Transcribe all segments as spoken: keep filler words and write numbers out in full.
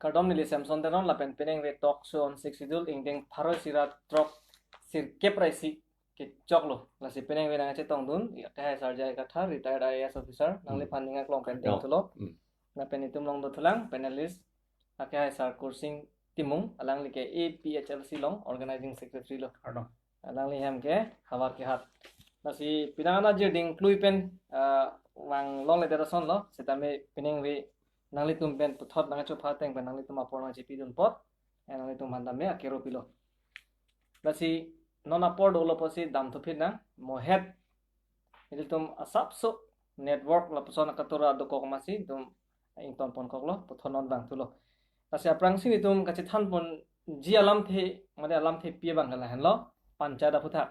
Kardom, neli Samson Teron lapen penang ve talk show on Sixth Schedule ingdeng pharo isi ra throk sirkep ra isi kechoklo. Lasi penang ve nangchetongdun, ya, kehai Sarjai Kathar, retired I A S officer, nangliphan ning aklong pen Kardom. Dengthulo. Hmm. Lapen itum along dothulang, panelist, akehai Sar Kursing Timung, alangli ke A P H L C along organizing secretary lo. Kardom. Alangli hem ke havar kehat. Lasi penang ana jirding klui pen, ah, vang longledet asonlo, setame penang ve nanglitum pen puthot nangchopha ateng pen nanglitum apor nangchepidun apot, eh, nanglitum aphan tame akero pilo. Lasi non apor dolo pusi damthu phit nang, mo het ilitum asapso network lapuson akatura dokok amatsi itum ingtonponkoklo, puthot non vangthulo. Lasi aphrangsi itum kachethanponji alamthe, mane alamthepi abang ke lahenlo, panchayat aphuthak.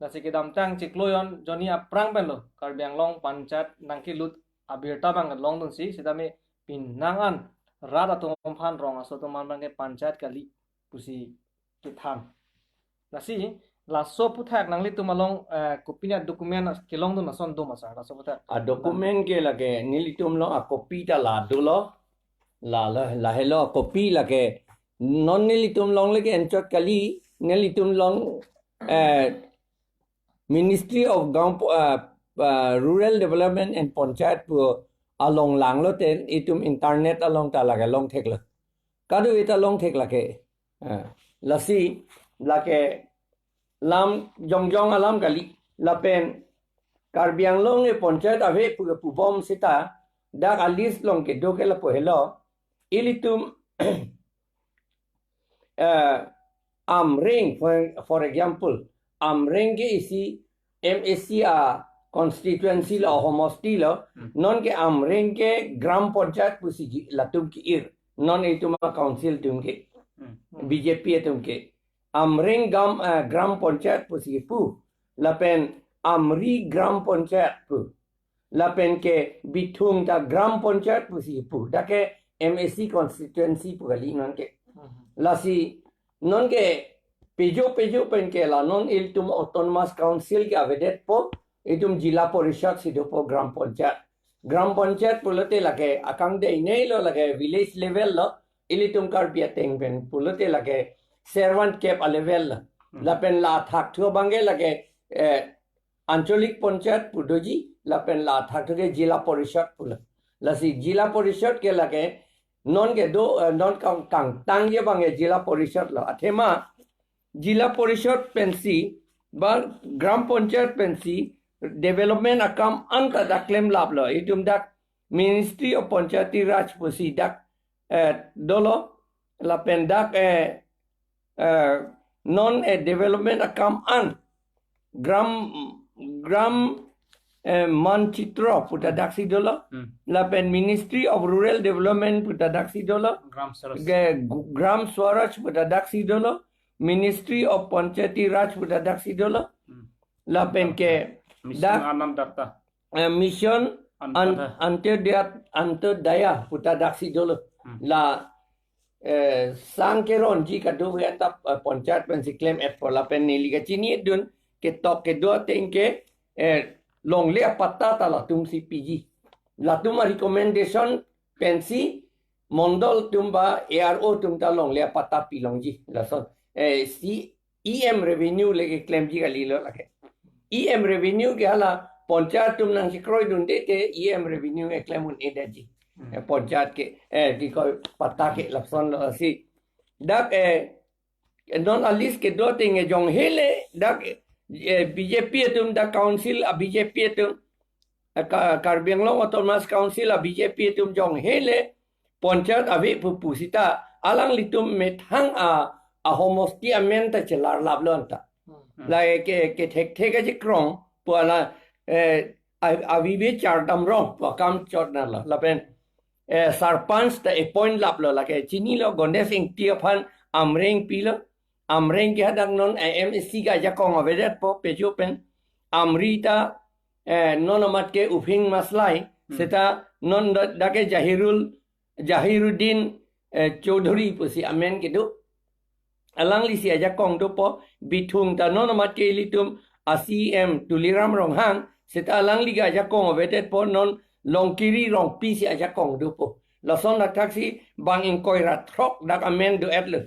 Lasi kedamtang chiklo jon jonni aphrang penlo Karbi Anglong panchayat nangkelut abirta abang longdunsi, setame penang an rat atum aphan, rong aso atum aphan abang ke panchayat kali pusi kethan. Lasi laso aphuthak nanglitum along, eh, kopine document as-, kelongdun ason do ma sir, laso aphuthak? A document ke lake nelitum along a copy ta la dolo. La, la, lahelo copy lake non nelitum along lake anchot kali, nelitum along, eh, Ministry of Gaon, uh, uh, Rural Development and Panchayat pu along langlo ten itum internet along ta lake longtheklo. Kadokave ta longthek lake. Ah, lasi lake lam jongjong alam kali. Lapen Karbi Anglong e panchayat ave pu pubom seta dak a list along kedo ke lapu helo. Ilitum, eh, Amreng, for, for example, Amreng ke isi M A C a constituency lo, homosti lo, Hmm. non ke Amreng ke Gram Panchayat pusi ji-, latum ke-ir, non itum a council atum ke, Hmm. B J P atum ke. Amreng Gam, eh, Gram Panchayat pusi pu, lapen Amri Gram Panchayat pu, lapen ke Bithung ta Gram Panchayat pusi pu, dak ke M A C constituency pu kali non ke. Mhm. Lasi non ke pejo pejo pen ke la non ilitum Autonomous Council ke avedetpo, itum Zilla Parishad si dopo Gram Panchayat. Gram Panchayat pulote lake akangdei nei lo, lake village level lo, ilitum Karbi ateng pen pulote lake servant kep a level lo. Hmm. Lapen la athakthu abang ke lake, eh, Ancholik Panchayat pu doji, lapen la athakthu ke Zilla Parishad pulo. Lasi Zilla Parishad ke lake non kedo, eh, non kang, kangtangji abang ke Zilla Parishad lo. Athema Zilla Parishad pensi, ba Gram Panchayat pensi, development akam anta dak klemlaplo. Itum dak Ministry of Panchayati Raj pusi dak, eh, dolo, lapen dak, eh, eh, non, eh, development akam an Gram, Gram, eh, Manchitro pu ta daksi dolo. Hmm. Lapen Ministry of Rural Development pu ta daksi dolo. Gram Swaraj. Ge-, Gu-, Gram Swaraj pu ta daksi dolo. Ministry of Panchayati Raj pu ta daksi dolo. Hmm. Lapen ke Mission dak Anandadatta. Eh, Mission An-, Antyodaya. Antyodaya, Antyodaya pu ta daksi dolo. Hmm. La, eh, sang keronji kadokave anta, eh, panchayat pensi klem-etpo, lapen neli kachinidun ketok kedo ateng ke, eh, longle apatta ta latumsi piji. Latum a recommendation pensi mondol atum ba A R O atum ta longle apatta pilongji. Lason, eh, si E M revenue le keklemji kalilo lake. E M revenue ke hala panchayat atum nangchekroidunde te E M revenue keklem un-edetji. Hmm. Eh, panchayat ke, eh, di ko patta ke lapson lo si. Dak, eh, non a list kedo ateng ke jong hele, dak, eh, B J P atum dak council a B J P atum, eh, Ka-, Karbi Anglong Autonomous Council a B J P atum jong hele, panchayat ave pu pusita, alanglitum methang a, a homosti amen ta chelarlaplo anta. Hmm. La ke, ke thekthek aji krong, pu ala, eh, a, avive chardam rong, pu akam chot na la, lapen, eh, sarpanch ta appoint laplo, lake chinilo Ganesh Ingti aphan Amreng pilo, Amreng ke hadak non A M A C ke ajakong avedetpo pejo pen. Amri ta, eh, non amat ke Uphing Maslai, Hmm. seta non da-, dak ke Jahirul, Jahiruddin, eh, Chowdhury pusi amen kedo. Alanglisi ajakong dopo, Bithung ta non amat ke ilitum a C E M Tuliram Ronghang, seta alangli ke ajakong avedetpo, non Longkiri Rongpi si ajakong dopo. Lason dak thaksi bang ingkoi ra throk dak amen do-et lo.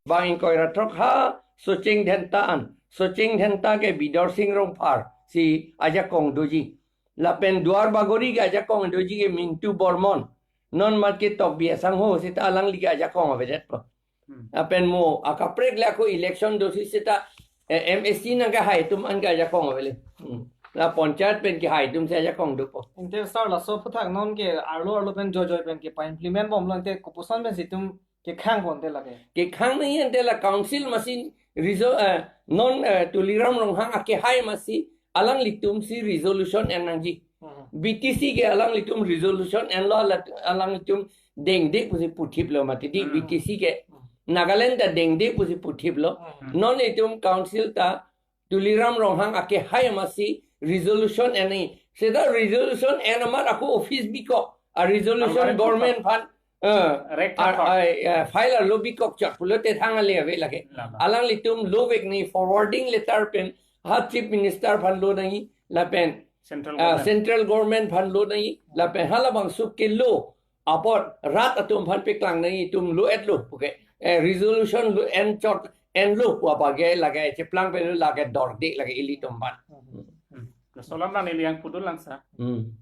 Bang ingkoi ra throk ha Socheng Dhenta an. Socheng Dhenta ke Bidorsing Rongphar si ajakong doji. Lapen Duar Bagori ke ajakong doji ke Mintu Bormon. Non mat ke Tokbi asangho seta alangli ke ajakong avedetpo. Hmm. Lapen mo akaprek le ako election dosi seta, eh, M A C nangkehai atum an ke ajakong avele. Hmm. La panchayat pen kehai atum si ajakong dopo. Ante sir, laso aphuthak non ke arlo arlo pen joijoi pen kepa-implement bomlo, ante kopuson pensi itum kekhang ponte lake? Kekhang nangji ante la council masi resol-, eh, non, eh, Tuliram Ronghang akehai masi alanglitum si resolution en nangji. Hmm. B T C ke alanglitum resolution enlo, la alanglitum dengde pusi puthiplo mati di. Hmm. B T C ke, hmm, Nagaland ta dengde pusi puthiplo. Hmm. Non itum council ta Tuliram Ronghang akehai masi resolution en nangji. Seta resolution en amat ako office bikok. A resolution, amare government phan, eh, rek a, thap a, a, file arlo bikok chot pulote thang ale ave lake. Lama. Alanglitum lovek nangji, forwarding letter pen ha Chief Minister aphan lo nangji lapen, central, ah, government, central government aphan lo nangji lapen halabangso kelo apot rat atum aphan paklang nangji, itum lo-etlo puke. Eh, resolution lo en chot enlo pu abage lake cheplang pen lo lake dorde lake ilitum aphan. Hmm. Laso alam nang neli yang pudun lang sir. Hmm.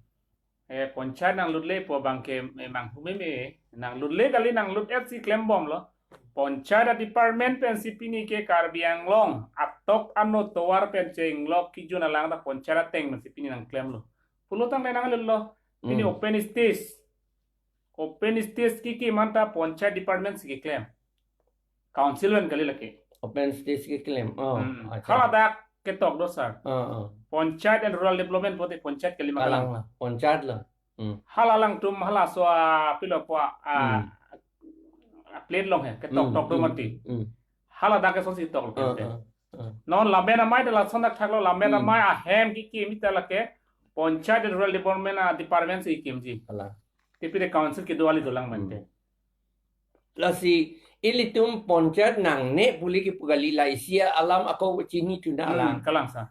Eh, panchayat nanglutle pu abang ke, eh, manghu meme, nanglutle kali, nanglut-et si klembomlo. Panchayat department pensi pini ke Karbi Anglong atok ano tovar pen chenglok kejun alang ta panchayat ateng pensi pini nangklemlo. Pulo tangte nanglutlo. Pini, hmm, open stage. Open stage kekim anta panchayat department si keklem. Council pen kali lake. Open stage keklem. Oh, hmm, acha. Haladak ketok do sir. Oh, oh. Panchayat and Rural Development pute panchayat kali ma? Kalang, kalang la, panchayat la. Hmm. Hala alangtum halaso a pilo pu a, hmm, a plate along he ketok, hmm, tok do, hmm, mati. Hmm. Haladak ke sonsi tok lo, oh, kente. Oh, oh. Non lamen amei ta lason dak thaklo, lamen, hmm, amei ahem kekim ita lake panchayat and Rural Development, ah, department si kekimji. Hala. Te pire council kedo kali dolang, hmm, mante. Lasi ilitum panchayat nangne pu le kipu kali, la isi alam ako chini tuna, hmm, alam. Kalang sir.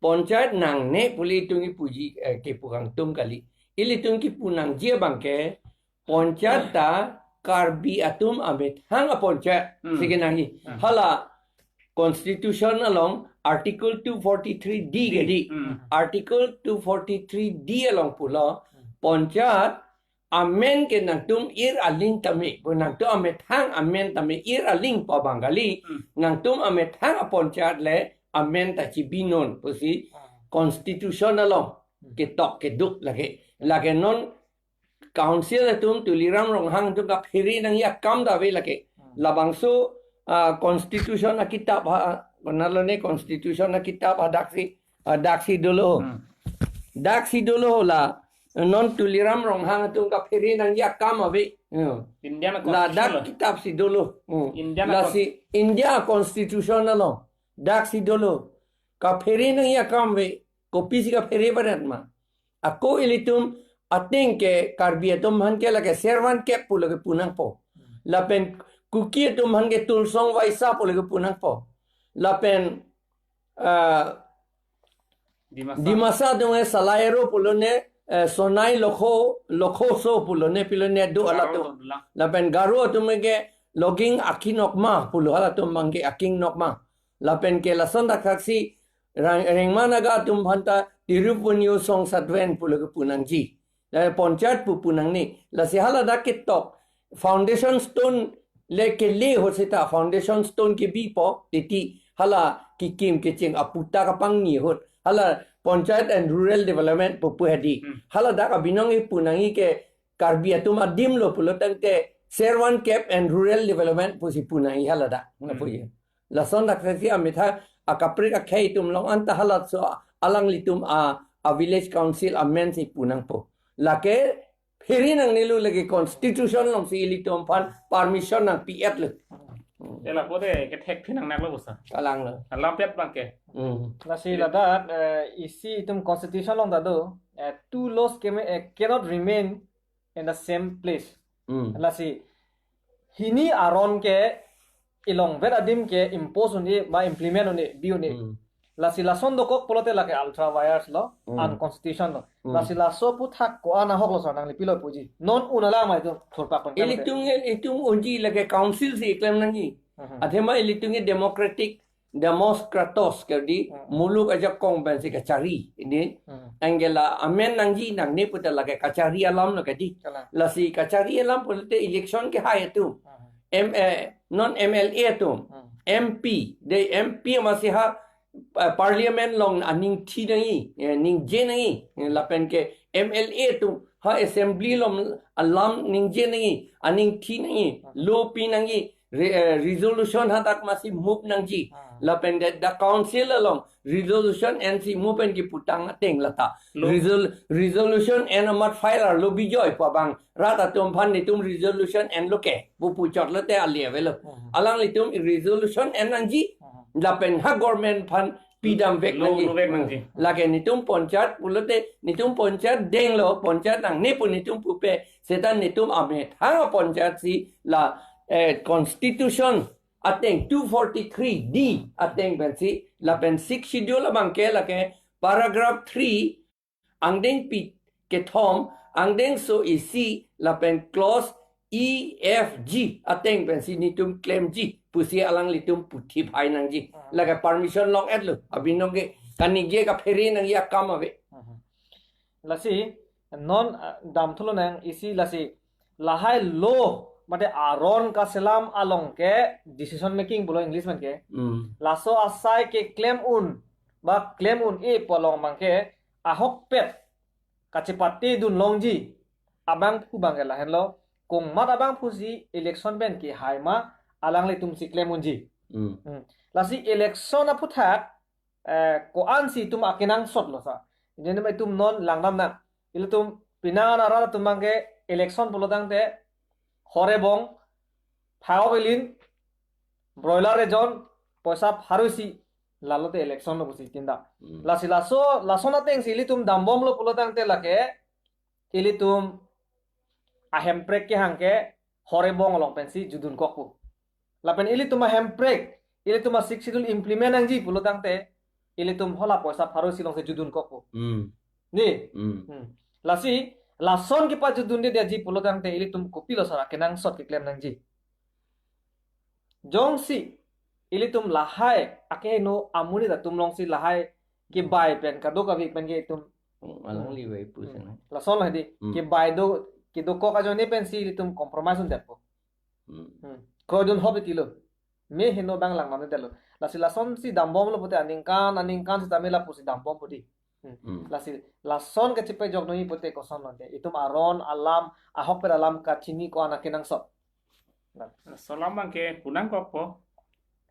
Panchayat nangne pu le itum kipuji, eh, kipu kangtung kali. Ilitum kipu nangji abang ke panchayat ta Karbi atum amethang apanchayat, hmm, si kenangji. Hmm. Hala constitution along article two forty-three D ke di. Hmm. Article two forty-three D along pulo, hmm, panchayat amen ke nangtum ir aling tame, bo nangtum amethang amen tame ir aling pu abang kali, hmm, nangtum amethang apanchayat le amen ta chibinon pusi, hmm, constitution along, hmm, ketok kedo lake. Lake non council atum Tuliram Ronghang atum kaphere nangji akam ta ave lake. Hmm. Labangso, ah, constitution akitap ha, konatlo ne constitution akitap ha daksi, ah, daksi dolo. Hmm. Daksi dolo la, non Tuliram Ronghang atum kaphere nangji akam ave. Hmm. Indian, ladak constitution lo. Kitap si dolo. Hmm. Indian, lasi India constitution along daksi dolo. Kaphere nangji akam ave. Kopisi kaphere barat ma? Ako ilitum ateng ke Karbi atum aphan ke lake Servan Kep pulo ke punangpo. Lapen Kuki atum aphan ke Tuensang Vaisa pulo ke punangpo. Lapen, ah, Dimasa. Dimasa atum ke Salai Aro pulo ne, eh, Sonai Lokho, Lokhoso pulo ne, pilo ne do, Garo halatum. Lapen Garo atum ke Loging Akinokma pulo, halatum abang ke Akinokma. Lapen ke lason dak thaksi Rang-, Rengma Naga atum aphan ta Tirupunyo Songsatven pulo ke punangji. La panchayat pu punangne. Lasi haladak ketok foundation stone le kele ahut seta foundation stone kebipo titi hala kekim kecheng aputa kapangni ahut. Hala Panchayat and Rural Development pu pu hedi. Hmm. Haladak abinong kipu nangji ke Karbi atum adim lo pulo tangte Servan Kep and Rural Development pusi pu nangji haladak. Hmm. Lason dak thaksi amethang akaprek akhei atum along anta halaso alanglitum a, a village council amen si punangpo. Lake phere nangnelo, lake constitution alongsi ilitum aphan permission nangpi-etlo. Ela pute kethek phi nangnaklo bosa. Kalang lo. Alam pet abang ke. Hmm. Lasi ladak, eh, isi itum constitution along ta do, eh, two laws can, eh, cannot remain in the same place. Hmm. Lasi hini aron ke ilongvet adim ke impose un-e ba implement un-e, bi un-e. Hmm. Lasi lason dokok pulote lake ultra vires lo, Hmm. unconstitutional lo. Hmm. Lasi laso aphuthak ko-an ahok lo sir, nangli pilo puji. Non un alam ma itum thurpak pen. Ilitum, ilitum unji lake council si klem nangji. Mhm. Athema ilitum ke democratic, demos kratos ke di, Hmm. muluk ajakong pensi kachari. Ini Hmm. anke la amen nangji nangne puta lake kachari alam lo ke di. Kalang. Lasi kachari alam pulote election kehai atum. Hmm. M, eh, non M L A atum. Hmm. M P, de M P amatsi ha, eh, parliament along aningthi nangji, eh, ningje nangji, eh, lapen ke M L A atum ha assembly along alam ningje nangji, aningthi nangji, Hmm. law pi nangji, re-, eh, resolution hadak amatsi move nangji. Hmm. Lapen ke the council along resolution ensi move pen kiputang ateng lata. Lo- Resol-, resolution en amat file arlo bijoi pu abang rat atum aphan netum resolution enlo ke pu puchot lote ali avelo. Mhm. Alanglitum resolution en nangji, Mhm. lapen ha government aphan pidam vek Lo nangji. lo vek nangji. Lake netum panchayat pulote netum panchayat denglo, panchayat nangne pu netum pupe, seta netum amethang panchayat si la, eh, constitution ateng two forty-three D ateng pensi, lapen sixth schedule abang ke lake paragraph three angdengpi kethom, angdengso isi lapen clause E, F, G ateng pensi netum klemji pusi alanglitum puthi phai nangji. Hmm. Lake permission long-etlo. Abinong ke kaningje kaphere nangji akam ave. Hmm. Lasi non, ah, damthulo nang isi lasi lahai law mate aron kaselam along ke decision making pulo English pen ke. Hmm. Laso asai keklem un ba klem un-e pu along abang ke ahokpet kachepate dun longji abangphu abang ke lahenlo, komat abangphu si election pen kehai ma alanglitum si klem unji. Hmm. Hmm. Lasi election aphuthak, eh, ko-an si itum akenangsot lo sir. Jadi itum non langdam nang. Ilitum penang an arat atum abang ke election pulo tangte hor ebong, thak-ok ilin, broiler ejon, poisa pharo isi, lalote election lo pusi tinda. Hmm. Lasi laso, lason ateng si ilitum dambomlo pulo tangte lake, ilitum ahemprek kehang ke hor ebong along pensi judunkok pu. Lapen ilitum ahemprek, ilitum a-sixth schedule implement nangji pulo tangte, ilitum hala poisa pharo isi alongsi judunkok pu. Hmm. Ni? Hmm. Hmm. Lasi, lason kepajudundedetji pulo tangte ilitum kopilo sir akenangsot keklem nangji. Jongsi ilitum lahai akeheno amonit atum alongsi lahai kebai pen kadokave pen ke itum Hmm, alangli vai pu Hmm. sana. Lason lahai di. Hmm. Kebai do, kedokok ajoine pensi ilitum compromise undetpo. Hmm. Hmm. Kroidun hop itilo. Me heno abang langdamdetlo. Lasi lasonsi dambomlo pute aningkan, aningkan sitame lapusi dambompo di. Hmm. Hmm. Lasi lason kachepajok noi pute kosonlo de. Itum aron alam, ahokpet alam kachini ko-an akenangsot. Laso alam abang ke punangkokpo.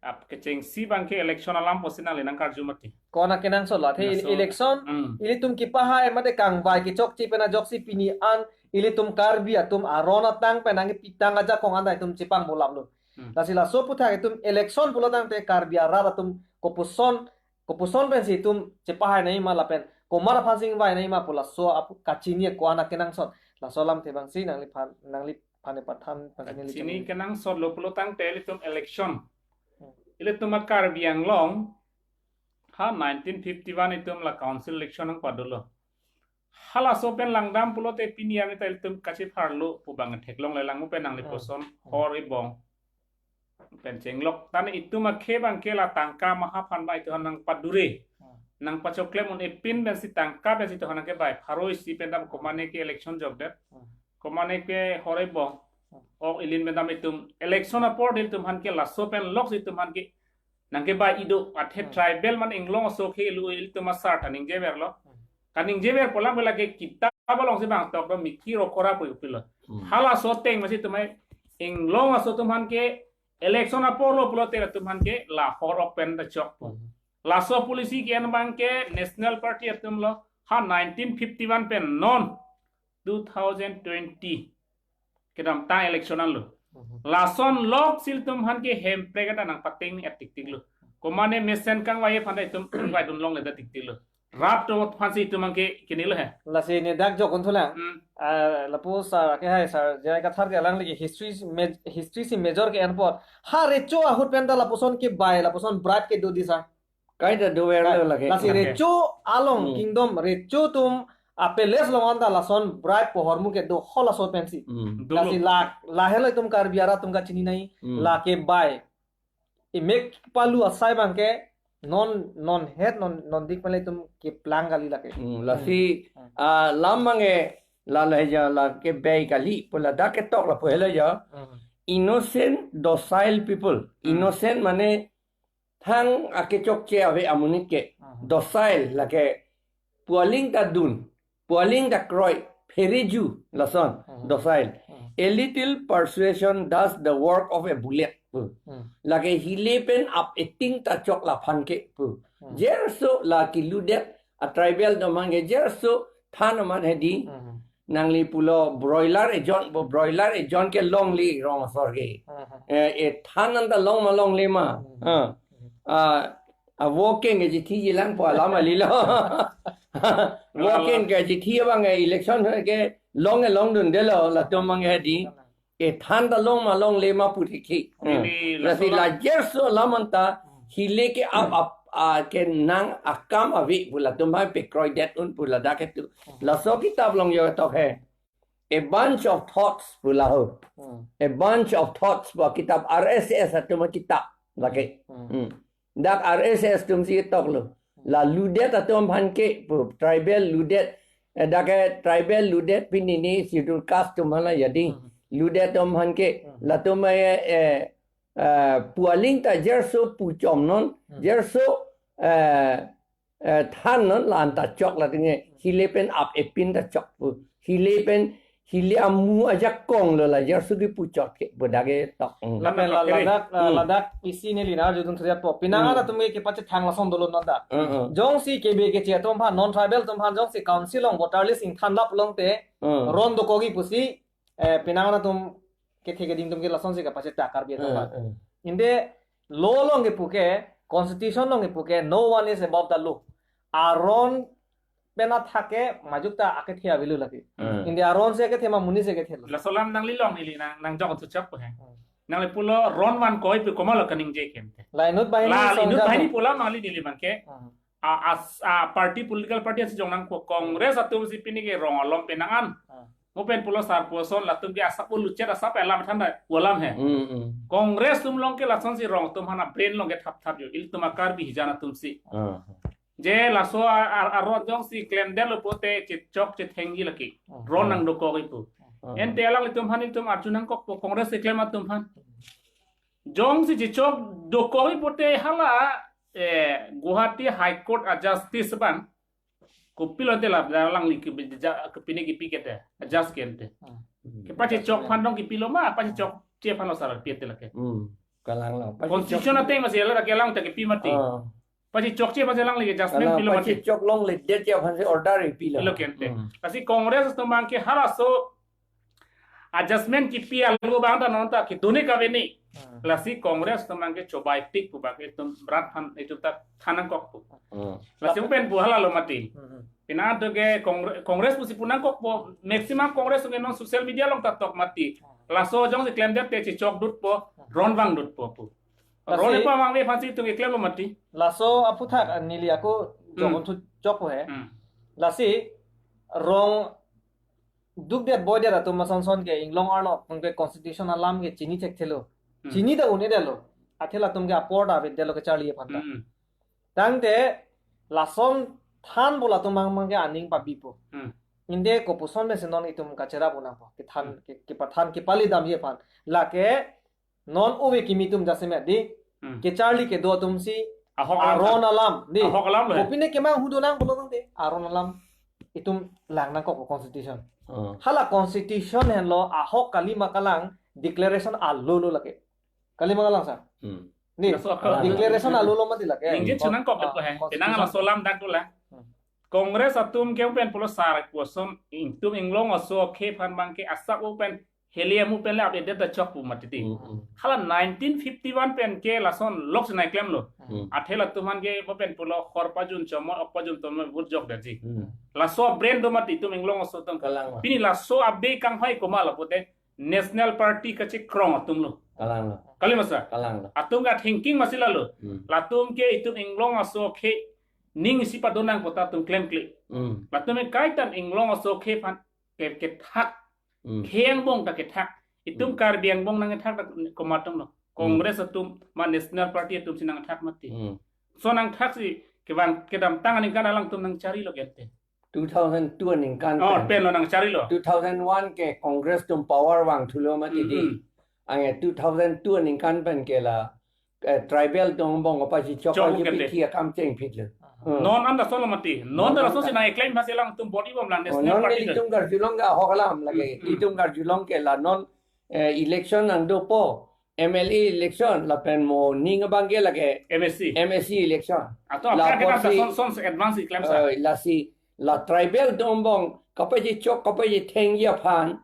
Ap kechengsi abang ke election alam pusi nangli nangkarju mati. Ko-an akenangsot lo. Athe Laso. election, Hmm. ilitum kepahai mate kangbai kechokche pen ajoksi pini an ilitum Karbi atum aron atang pen nangkepitang ajakong anta itum chepangbolaplo. Hmm. Lasi laso aphuthak itum election pulo tangte Karbi arat atum kopuson, kopuson pensi itum chepahai nangji ma lapen komat aphan si ingvai nangji ma pu laso aphu kachini ko-an akenangsot. Laso alamthe abangsi nangliphan, nangliphan nepathan pensi neli Kachini chini. kenangsot lo pulo tangte ilitum election. Hmm. Ilitum a-Karbi Anglong ha nineteen fifty-one itum la council election nangpadolo. Halaso pen langdam pulote pini arni ta ilitum kachepharlo pu abang theklongle lang, mo pen nangli Hmm. puson Hmm. hor ebong pen chenglok. Tane itum akhei abang ke la tangka maha aphan ba itum nangpadure. Hmm. Nangpachoklem un-e pin pensi tangka pensi itum nangkebai pharo isi pen dam komane ke election jokdet. Hmm. Komane ke hor ebong. Hmm. Ok ilin pen dam itum election apor ilitum aphan ke laso pen loksi itum aphan ke nangkebai ido athe Hmm. tribal mane inglong aso ke lu ilitum asar kaningjeverlo. Hmm. Kaningjever pu alam ke lake kitab alongsi bang tok do miki rokora pu pilo. Hmm. Halaso ateng masi itum ai inglong aso atum aphan ke election apor lo pulote itum aphan ke la hor ok pen ta chokpo. Hmm. Laso policy ke-en abang ke National Party atum lo ha nineteen fifty-one pen non two thousand twenty kedamtang election anlo. Mhm. Lason loksi ilitum aphan ke hemprek anta nangpateng ni atiktiklo. Komane mesen kangvai aphan ta itum kangvaidun longledet tiktiklo. Rat atum aphansi itum abang ke kinilo he. Lasi ne dak jokun thulang. Hmm. Ah, lapu sir, akehai sir, J I Kathar ke alangli ke history si maj-, history si major ke-en apot. Ha recho ahut pen ta lapuson kebai, lapuson bribe kedo di sir. Kaita dover lo lake. Lasi Okay. recho along Hmm. kingdom, recho atum a-palace along anta lason bribe pu ahormu kedo halaso pensi. Hmm. Dolo. Lasi la, lahelo itum Karbi arat atum kachini nai, Hmm. lake bai. Imek palu asai abangke non, non het, non, non dik pen le itum keplang kali lake. Hmm, lasi, Hmm. ah, lam abangke la la ja lake bai kali pu ladak ketok lapu helo ja. Hmm. Innocent, docile people. Hmm. Innocent mane thang akechokche ave amonit ke. Hmm. Docile lake pu aling ta dun, pu aling ta kroi, pheriju lason, Hmm. docile. Hmm. A little persuasion does the work of a bullet pu. Hmm. Lake hile pen ap eting ta chok laphan ke pu. Hmm. Jerso la keludet a-tribal atum abangke jerso than amat hedi. Hmm. Nangli pulo broiler ejon, bo broiler ejon ke longle rong asor ke. Hmm. Eh, e than anta long ma longle ma. Hmm. Ah. Hmm. Ah, a-vote kengji thi jilang pu alam kali lo. Vote kengji thi abang, eh, election ke long, eh, longdundelo latum abang, eh, di. E than ta long ma longle ma pu thekhi. Neli Hmm. Lasi laso la jerso alam anta hile ke ap ap, ah, ke nang akam ave pu latum abang pekroidet un pu ladak ketu. Laso kitab along jo tok he. A Bunch of Thoughts pu la ho. Hmm. A Bunch of Thoughts pu kitab R S S atum kitab lake. Hmm. Hmm. Dak R S S atum si toklo. La ludet atum aphan ke pu tribal ludet. Eh, dak ke tribal ludet pini ni schedule caste atum aphan la jadi. Hmm. Ludet atum aphan ke Hmm. latum, eh, eh, eh, pu aling ta jerso pu chom non, Hmm. jerso, eh, eh, than non la anta chok la tinge hile pen ap epin ta chok pu. Hile pen hile amu ajakong lo la jerso kipu chok ke pu dak ketok. Hmm. Lapen la, Lapen ladak, la, Hmm. ladak isi neli nang arjudun thuriat po. Pinang Hmm. an atum ke kepachethang lason dolo non dak. Hmm, hmm. Jongsi kebe keche atum aphan, non tribal atum aphan jongsi council along voter list ingthan lap longte Hmm. ron dokokji pusi, eh, pinang an atum kethe keding atum ke lasonsi kapachethak Karbi atum Hmm, aphan. Hmm. Ante law along kepu ke, constitution along kepu ke, no one is above the law. Aron pen athak ke majok ta akethe avelo lake. Hmm. Ante aron si akethe ma monit si akethe lo. Laso alam nangli long neli nang, nang jok thu chap he. Hmm. Nangli pulo ron van koi pu komat lo kaningje kente. La inut banghini La song inut jat banghini lo. Pu alam nangli neli abangke. Hmm. A, as, a party, political party asi jong nangkok, Congress atum si pini ke rong alom penang an. Hmm. Mo pen pulo sar puson latum ke asap uluchet asap alam than da alam he. Hmm, hmm. Congress atum along ke lasonsi rong atum aphan a-brain along ke thap thap jo. Ilitum a-Karbi hijan atum si. Hmm. Je laso a, a, aron jongsi klemdetlo pote chechok chethengji lake. Hmm. Ron nang dokokji pu. Hmm. Ante alanglitum aphan ilitum arju nangkok po Congress keklem atum aphan. Jongsi chechok dokokji pote hala, eh, Guwahati High Court a-justice abang. Kopilo te la alangli ke, ja, ke pini kipi kete, a-judge kente. Hmm. Kepachechok aphan dong kipilo ma, pachechokche aphan lo sar pi te lake. Hmm. Kalang lo. Constitution ateng masi la kelang ta kipi mati. Ah. Pachechokche aphan si alangli ke judgment Kalang pilo mati. Pachechok longledet aphan si order pilo. Pilo kente. Hmm. Lasi Congress atum abangke halaso a-judgment kipi alo abang ta non ta kiduni kaveni. Hmm. Lasi Congress atum abangke chobai tik pu abangke itum rat aphan itum ta than nangkok pu. Hmm. Lasi pen pu hala lo mati. Hmm. Pina to ke Congre-, Congress pusi pu nangkok po, maximum Congress ke non social media along ta tok mati. Hmm. Laso jongsi klemdet te chechok dut po, Hmm. ron vang dut po pu. Lasi Ron epa vangve aphan si itum keklem lo mati. Laso aphuthak neli ako Hmm. jokon thu chok po he. Hmm. Lasi rong dukdet boidet atum asonson ke inglong arlo atum ke constitution alam ke chini thekthelo. Hmm. Chini ta un-edetlo. Athe latum ke apor ta avedetlo kecharli aphan ta. Hmm. Tangte lason than pu latum abang abangke aning pabipo. Hmm. Ante kopuson pensi non itum kacherap unang po. Kethan, Hmm. ke, kepathan, kepali damji aphan. Lake non ove kimi atum jasemet di. Hmm. Kecharli kedo atum si Ahok alam aron ta. Alam di. Ahok alam lo he. Kopine kemang hudo nang pulo tangte aron alam itum lang nangkok constitution. Oh. Hala constitution henlo ahok kali ma kalang declaration alo lo lake. Kali ma kalang sir? Hmm. Ni, Laso ahok alam. Declaration alo lo mati lake. Ningje chunang kok Ah, ko he. Constitution. Penang laso alam dak dolang. Hmm. Congress atum ke pen pulo sar puson itum inglong aso ke aphan abangke asap pen helium pen le update ta chok pu mati ti. Hmm, hmm. Hala nineteen fifty-one pen ke lason lok sinai klemlo. Hmm. Athe latum aphan ke mo pen pulo khor pajun chomo ok pajun tomo vote jokdetji. Hmm. Laso brain do mati itum inglong aso atum. Kalang ma. Pini laso abe kanghoi komat lo pote National Party kachekrong atum lo. Kalanglo. Kali ma sir? Kalanglo. Atum ka thinking masi lalo. Hmm. Latum ke itum inglong aso ke ning isi padonang kota atum klemkle. Hmm. Latum ke kaitan inglong aso ke phan ke, kethak. Hmm. Khei angbong ta kethak. Itum Hmm. Karbi angbong nangkethak ta komat tanglo. Hmm. Congress atum ma National Party atum si nangthak mati. Hmm. So nangthak si kevang kedamtang aningkan alangtum nangcharilo gente. Two thousand two aningkan Oh, pen. Penlo nangcharilo. Two thousand one ke Congress atum power vangthulo mati di. Mm-mm. Anke two thousand two aningkan pen ke la, eh, tribal atum angbong kapachechok Chok ayu kete. Pithi akam chengphitlo. Hmm. Non anta solo mati. Non Non anta anta. Solo si nangkeklem bhas alangtum body bom lang Oh, National non Party neli ke. Itum karjulong ke ahok alam lake. Hmm, hmm. Itum karjulong ke la non, eh, election nangdopo. M L A election lapen mo ning abang ke lake M A C. M A C election. Ato La apar kita apotsi son, son se advance klem sa. Eh, lasi la tribal atum angbong kapachechok kapachethengji aphan,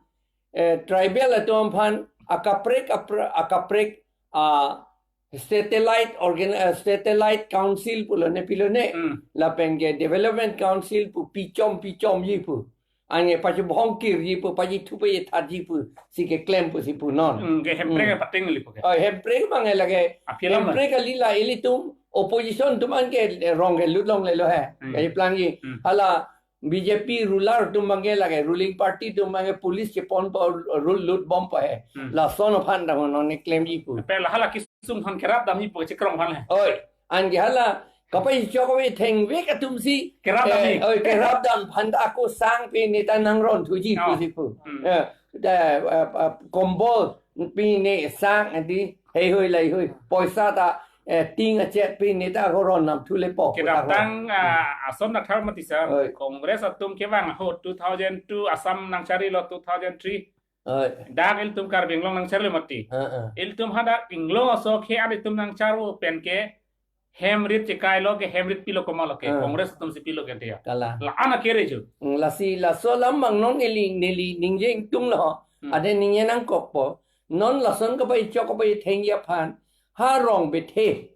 eh, tribal atum aphan akaprek apra-, akaprek, ah, satellite organ-, eh, satellite council pulo ne pilo ne. Hmm. Lapen ke development council pu pichom pichomji pu. Anke pachebhongkirji pu, pachethu pachethatji pu, si keklem pusi punon. Hmm, ke Hemprek Hmm. ke pating lipo ke. Oh, Hemprek abang ke lake, Aphi alam Hemprek kali la ilitum opposition atum anke rong ke lut longlelo he. Hmm. Kali plangji. Hmm. Hala B J P ruler atum abang ke lake, ruling party atum abang ke police cheponpo rule lut bompo he. Hmm. Lason aphan ta non ne klemji pu. Pe la hala kisung aphan kerap damji pu chekrong aphan he. Oi, anke hala kapachechok kapachethengvek atum si Kerap dam eh, ni. Oi, kerap dam aphan ta ako sang pi ne ta nangron thuji Oh. Pusi pu. Hmm. Eh, da, eh, eh, kombol pi ne sang adi heihui laihui. Poisa ta, eh, ting achet pi ne ta ako ron nam thu lepo. Kedamtang, ah, ason nangthar mati sir. Oi. Congress atum kevang ahut two thousand two Assam nangcharilo two thousand three. Oi. Dak ilitum Karbi Anglong nangcharilo mati. Heeh. Ilitum hadak inglong aso ke ilitum nangcharvo pen ke hem rit chekailo ke hem rit pilo komatlo ke. Ah. Congress atum si pilo ke dia. Kalang. La ana kere jo. Mm, lasi laso alam abang non neli neli ningje ingtunglo. Hmm. Ade ningje nangkokpo. Non lason kapachechok kapachethengji aphan ha rong bethe.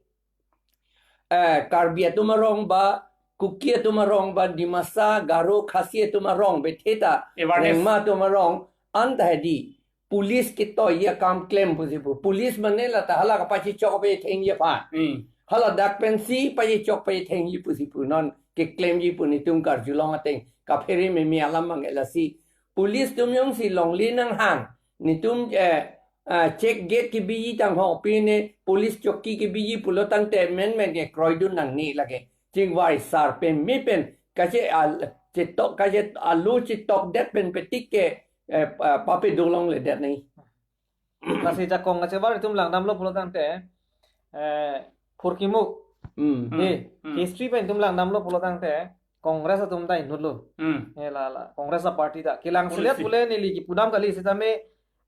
Eh, Karbi atum arong ba, Kuki atum arong ba, Dimasa, Garo, Khasi atum arong bethe ta, Awareness. Rengma atum arong anta hedi. Police ketoiji akam klem pusi pu. Police mane la ta hala kapachechok kapachethengji aphan. Hmm. Hala dak pensi pachechok pachethengji pusi pu non keklemji pu netum karjulong ateng. Kaphere meme alam abang ke lasi. Police atum jongsi longle nanghang. Netum, eh, ah, check gate kebiji tangho pi ne police chowki kebiji pulo tangte menmen ke kroidun nangne lake. Chingvai sar pen me pen kache al chetok kache alu chetok det pen petik ke, eh, pa-, pape dolongledet ni. Lasi jakong kachevar itum langdamlo pulo tangte, eh, phurkimo. Hmm. Hmm. Eh, Hmm. History pen itum langdamlo pulo tangte, Congress atum ta inutlo. Hmm. Eh, la, la, Congress a party ta. Kelang Policy. Selet pule neli kipudam kali sitame,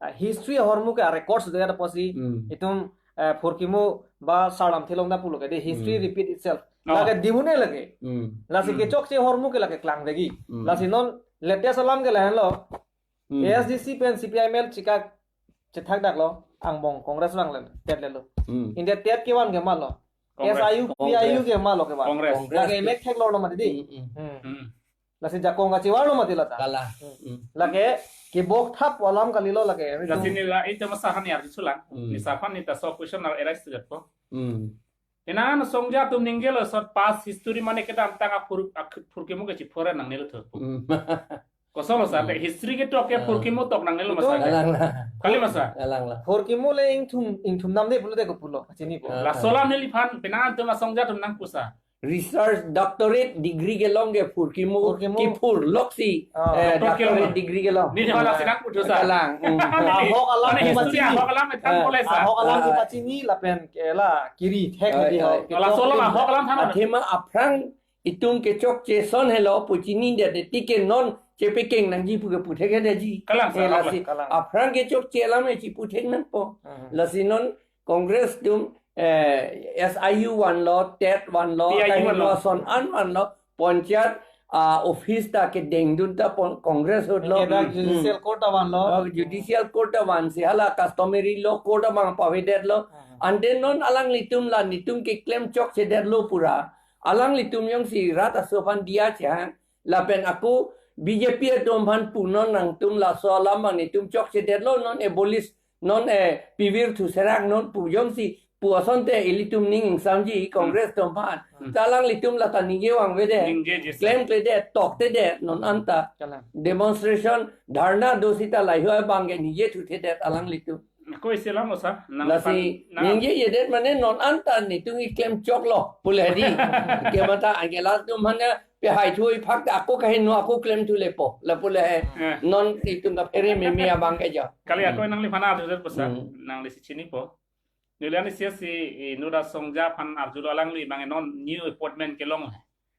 ah, history ahormu ke a records do ya da posi. Hmm. Itum, eh, phurkimo ba Sar Lamthe Long ta pulo ke de history Hmm. repeat itself. Oh. Lake dihune lake. Hmm. Lasi Hmm. kechokche ahormu ke lake klangdegi. Hmm. Lasi non latest alam ke lahenlo. Hmm. A S D C pen C P I M L chika chethak daklo, angbong Congress vanglen, tet lelo. Hmm. India tet kevan ke malo. Congress. S I U, Congress. P I U ke malo kevan. Congress. Congress. Lake mek theklorlo mati di. Hmm, hmm. Hmm. Hmm. Lasi jakong kachevarlo mati lata. Kalang. Hmm. Hmm. Lake kebok thap alam kalilo lake. Lasi neli la, ita masa han yar sulang. Hmm. Neli saphan neli ta so question ar arise to jatpo. Hmm. Ena songja atum ningjelo sot past history mane kedamtang aphur, aphurkimo ke chiphoren nangnelo tho. Hmm. Kosonlo sa, Hmm. le history ketok ke Ah. phurkimo tok nangnelo Betul. Masa. Kalang la. Kali masa. Kalang la. Phurkimo le ingthum, ingthum namde pulote kopulo, chinipo. Ah. Laso alam neliphan, penang atum asongja atum nangpusa. Research doctorate degree kelong ke phurkimo, Phurkimo. Kiphur loksi, Ah. eh, Doctor doctorate kelong. Degree kelong. Neli hala sinang putusa. Kalang. Hmm. Ahok alam Mane history pachini. Ahok alam ethan Ah. Boleh sa. Ahok alam Ah. pachini lapen ke la kiri thek Oi, di oi. Ahok. Laso alam ahok alam than. Athema aphrang itum kechokche ason helo pu chinidetde tik ke non chepekeng nangji pu ke puthek hedeji. Kalang, Eh, sir, lasi kalang. Aphrang kechokche alam e chiputhek nangpo. Mhm. Lasi non Congress atum, eh, S I U vanlo, tet vanlo, P I U akai vanlo. Lo ason an vanlo, panchayat, ah, office ta kedengdun ta pon-, Congress ahutlo. Kedak Hmm. Judicial Court ta vanlo. Oh, Judicial Court ta vansi hala customary law court abang pavedetlo. Mhm. Ante non alanglitum la netum keklem chokchedetlo pura. Alanglitum jongsi rat aso aphan diya chehang. Lapen ako B J P atum aphan punon nangtum laso alam abang netum chokchedetlo non abolish Non, eh, Pivir Thu Serak non pu jongsi pu asonte ilitum ning ingsamji Congress atum aphan. Hmm. Ta alanglitum lata ningje vangvedet. Ningjeje, sir. Klemkledet, toktedet, non anta. Kalang. Demonstration, dharna do sita lahei abang ke ningje thuthedet alanglitum. Ako isi alam lo, sir. Nang lasi pan, nang ningjejedet mane non anta netum keklem choklo pu le hedi. Ke mata anke latum aphan pehai thui phak ta ako kaheno ako klemthu lepo. Lapu le he. Eh. Non itum kaphere meme abang ke jo. Kali ako, hmm, nangliphan arjudet pu, sir. Hmm. Nanglisi chinipo. Neli ani sesi, eh, Nura Songja aphan arjulo, alangli abang non new appointment kelong.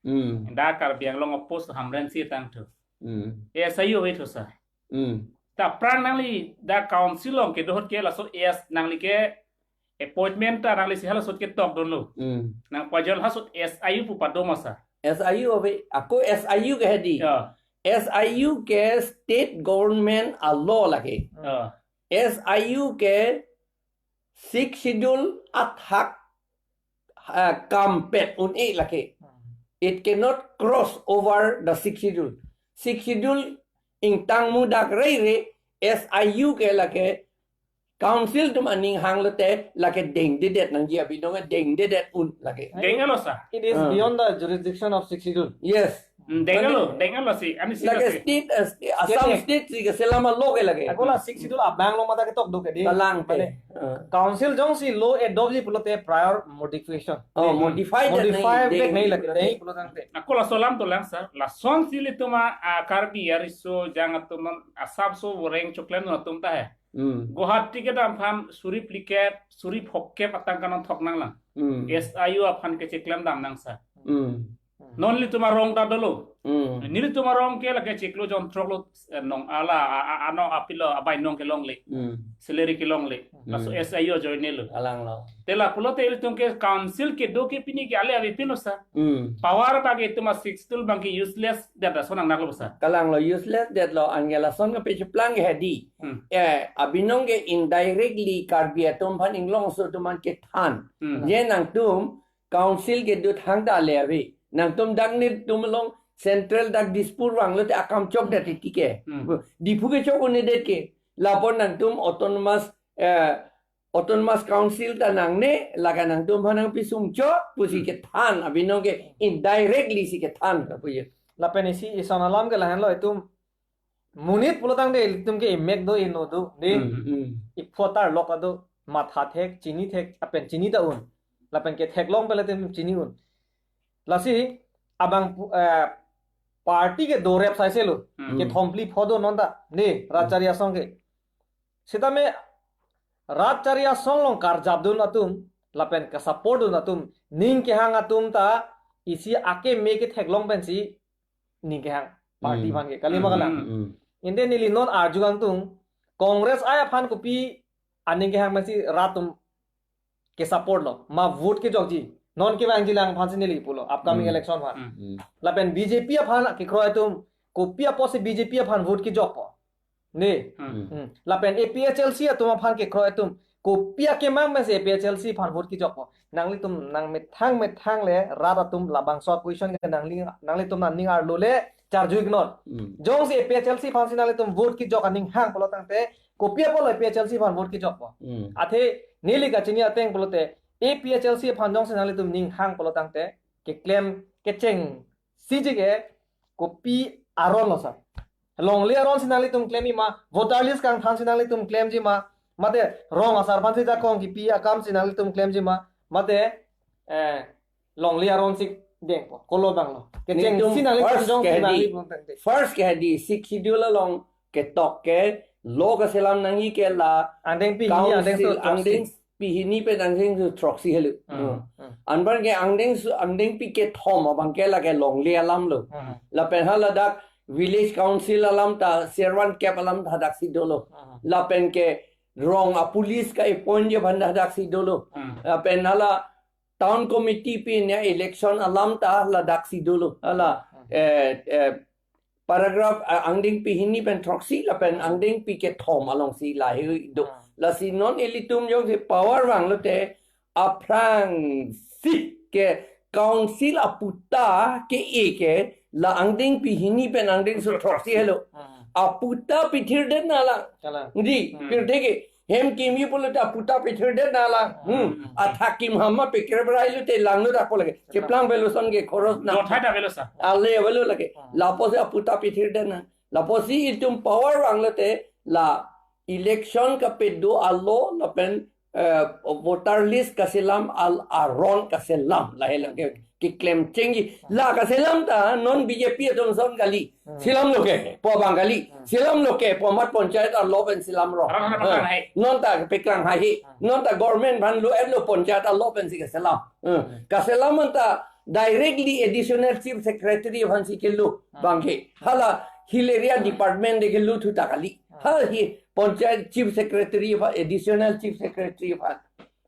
Hmm. Dak Karbi Anglong a-post Hamren si tangthu. Hmm. A S I U ave tho, sir. Hmm. Ta aphrang nangli dak council along kedo ahut ke laso A S nangli ke appointment ta nanglisi halaso ahut ke tokdunlo. Hmm. Nang pajal halaso ahut S I U pu padoma, sir. S I U ave, ako S I U ke hedi. Ya. S I U ke state government a-law lake. Ya. S I U ke Sixth Schedule athak, ah, kampet un-e lake. Hmm. It cannot cross over the Sixth Schedule. Sixth Schedule ingtang mudak rei re, S I U ke lake council atum aning hanglote lake dengdedet nangji, abinong dengdedet un lake. Denglo, sir. It is, ah, beyond the jurisdiction of Sixth Schedule. Yes. Hmm, denglo, mane, denglo si, ani si lake si. State, eh, state, Assam state, state si keselam a-law ke lake. Ako la Sixth Schedule abang along mata ketok do ke di. Kalang te. Mane, ah, council jongsi law adopt ji pulote prior modification. Oh, hmm, modify det, modify nai, det deng, nai lake, deng pulo tangte. Ako laso alam dolang, sir. Lasonsi ilitum a, a Karbi ariso jang atum non asapso voreng choklem atum ta he. Hmm. Guwahati kedam aphan suri phlikep, suri phokep atangka non thok nanglang. Hmm. S I U aphan kecheklemdam nang, sir. Hmm. Non ilitum arong ta dolo. Hmm. Nelitum arong ke lake chiklo jon throklo, eh, nong ala, a, a, ano apilo, abai nong kelongle. Hmm. Salary kelongle. Hmm. Laso S I U ajoine lo. Kalang lo. Te lapulote ilitum ke council kedo ke pini ke ale ave pinlo, sir. Hmm. Power abang ke itum a-Sixth Schedule abang ke useless det ason nanglo, sir. Kalang lo, useless detlo, anke lason kapacheplang ke hedi. Hmm. Eh, abinong ke indirectly Karbi atum aphan, Inglongso atum aphan kethan. Hmm. Je nangtum council kedo thangta ale ave. Nangtum dak netum along central dak Dispur vanglote akam chokdet titi ke. Hmm. Diphu kechok un-edet ke. Lapu nangtum autonomous, eh, autonomous council ta nangne, lake nangtum aphan nangpisung chok pusi, hmm, kethan, abinong ke indirectly si kethan, lapu ye. Lapen isi ison alam ke lahenlo, itum monit pulo tangte ilitum ke imek do, ino do, di. Hmm, hmm. Ipho tarlok ado, matha thek, chini thek, lapen chini ta un. Lapen ketheklong pen ilitum chini un. Lasi abang pu-, eh, party ke dorep saise lo. Hmm. Kethom phli pho do non ta, di, rat chari asong ke. Sitame rat chari asong along karjapdun atum, lapen kesupport dun atum, ning kehang atum ta isi akeme ketheklong pensi ning kehang party, hmm, aphan ke. Kali ma kalang? Hmm, hmm. Ante neli non arju kangtung, Congress ai aphan kopi aning kehang pensi rat atum kesupport lo, ma vote kejokji. Non kevangji lang aphansi neli pulo, upcoming, hmm, election aphan. Hmm. Hmm. Lapen B J P aphan kekroi atum, kopi apotsi B J P aphan vote kejokpo? Ne. Hmm. Hmm. Lapen A P H L C atum aphan kekroi atum, kopi akemang pensi A P H L C aphan vote kejokpo? Nanglitum nangmethang methang le rat atum labangso question ke nangli, nanglitum nangning arlo le charju iknon. Hmm. Jongsi A P H L C aphansi nanglitum vote kejok aning hang pulo tangte, kopi apotlo A P H L C aphan vote kejokpo? Hmm. Athe neli kachini ateng pulote, A P H L C aphan jongsi nanglitum ning hang pulo tangte, keklem kechengsi ji ke kopi aron lo, sir? Longle aronsi nanglitum klemji ma, voter list kangthansi nanglitum klemji ma, mate rong asar aphansi jakong kipi akamsi nanglitum klemji ma, mate, eh, longle aronsi dengpo, kolo abang lo? Kechengsi netum nanglitum first jongsi ke hedi, nangli pulo tangte. First ke hedi, Sixth Schedule along ketok ke, law keselam nangji ke la angdengpi hini, angdengso council, throksi. Angdengpi hini pen angdengso throksi helo. Hmm, hmm. Hmm. Anpar ke angdengso, angdengpi kethom abang ke lake longle alam lo. Hmm. Lapen haladak village council alam ta, servant cap alam ta hadaksi dolo. Hmm. Lapen ke rong a-police ka-appoint ji aphan hadaksi dolo. Hmm. Lapen hala town committee pen ya election alam ta ladaksi dolo. Hala, hmm, eh, eh, paragraph, ah, angdengpi hini pen throksi lapen angdengpi kethom alongsi lahei do. Hmm. Lasi non ilitum jongsi power vanglote, aphrangsi ke council aputa ke-e ke la angdengpi hini pen angdengso throksi helo. Hmm. Aputa pithirdet na la. Kalang. Di, hmm, pirthe ke Hem kimi pulote aputa pithirdet na la. Hmm. Athak kim hama pikir berai lote langno dak po lake. Cheplang velo son ke khoros na. Dothai ta velo sa. Ale velo lake. Lapusi aputa pithirdet na. Lapusi itum power vanglote la election kapedo alo lapen, eh, voter list kaselam al aron kaselam lahei lake keklem chengji. La kaselam ta non B J P atum son kali. Hmm. Selamlo ke, pu abang kali. Hmm. Selamlo ke, pu amat panchayat arlo pen selamlo. Aron hana paklang hai. Eh, non ta paklang hai. Hmm. Non ta government aphan lo, eh, lo panchayat arlo pensi kaselam. Hmm. Hmm. Kaselam anta directly additional chief secretary aphansi kelo. Hmm. Bangke. Hala hill area department de kelo thu ta kali. Hmm. Hala hi panchayat chief secretary aphan, additional chief secretary aphan.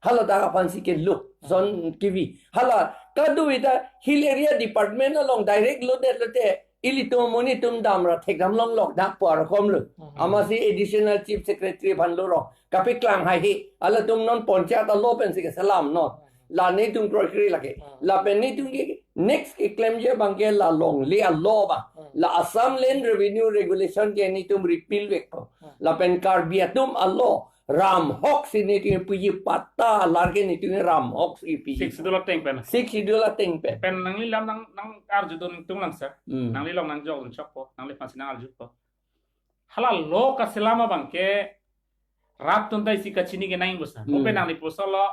Hala ta aphansi kelo, son kivi. Hala kadokave ta hill area department along direct lodet lote ilitum amonit atum damra thekdam longlok dak pu arokom lo. Mhm. Amatsi additional chief secretary aphan lo ro. Kapaklang hai he. Halatum non panchayat arlo pensi kaselam non. La netum kroikre lake. Mhm. Lapen netum ke next keklemji abangke la longle arlo abang. Mhm. La Assam Land Revenue Regulation ke netum repeal vekpo. Mhm. Lapen Karbi atum arlo ram ahok si netum puji patta alar ke netum ram ahok si pi. Sixth Schedule ateng pen. Sixth Schedule ateng pen. Pen nangli lam nang, nang arjudun tung lang sir. Hmm. Nangli long nangjok dun chokpo, nangliphansi nang arjupo. Hala law kaselam abangke rat atum ta isi kachini ke nangji pu sir. Hmm. Mo pen nangli puson lo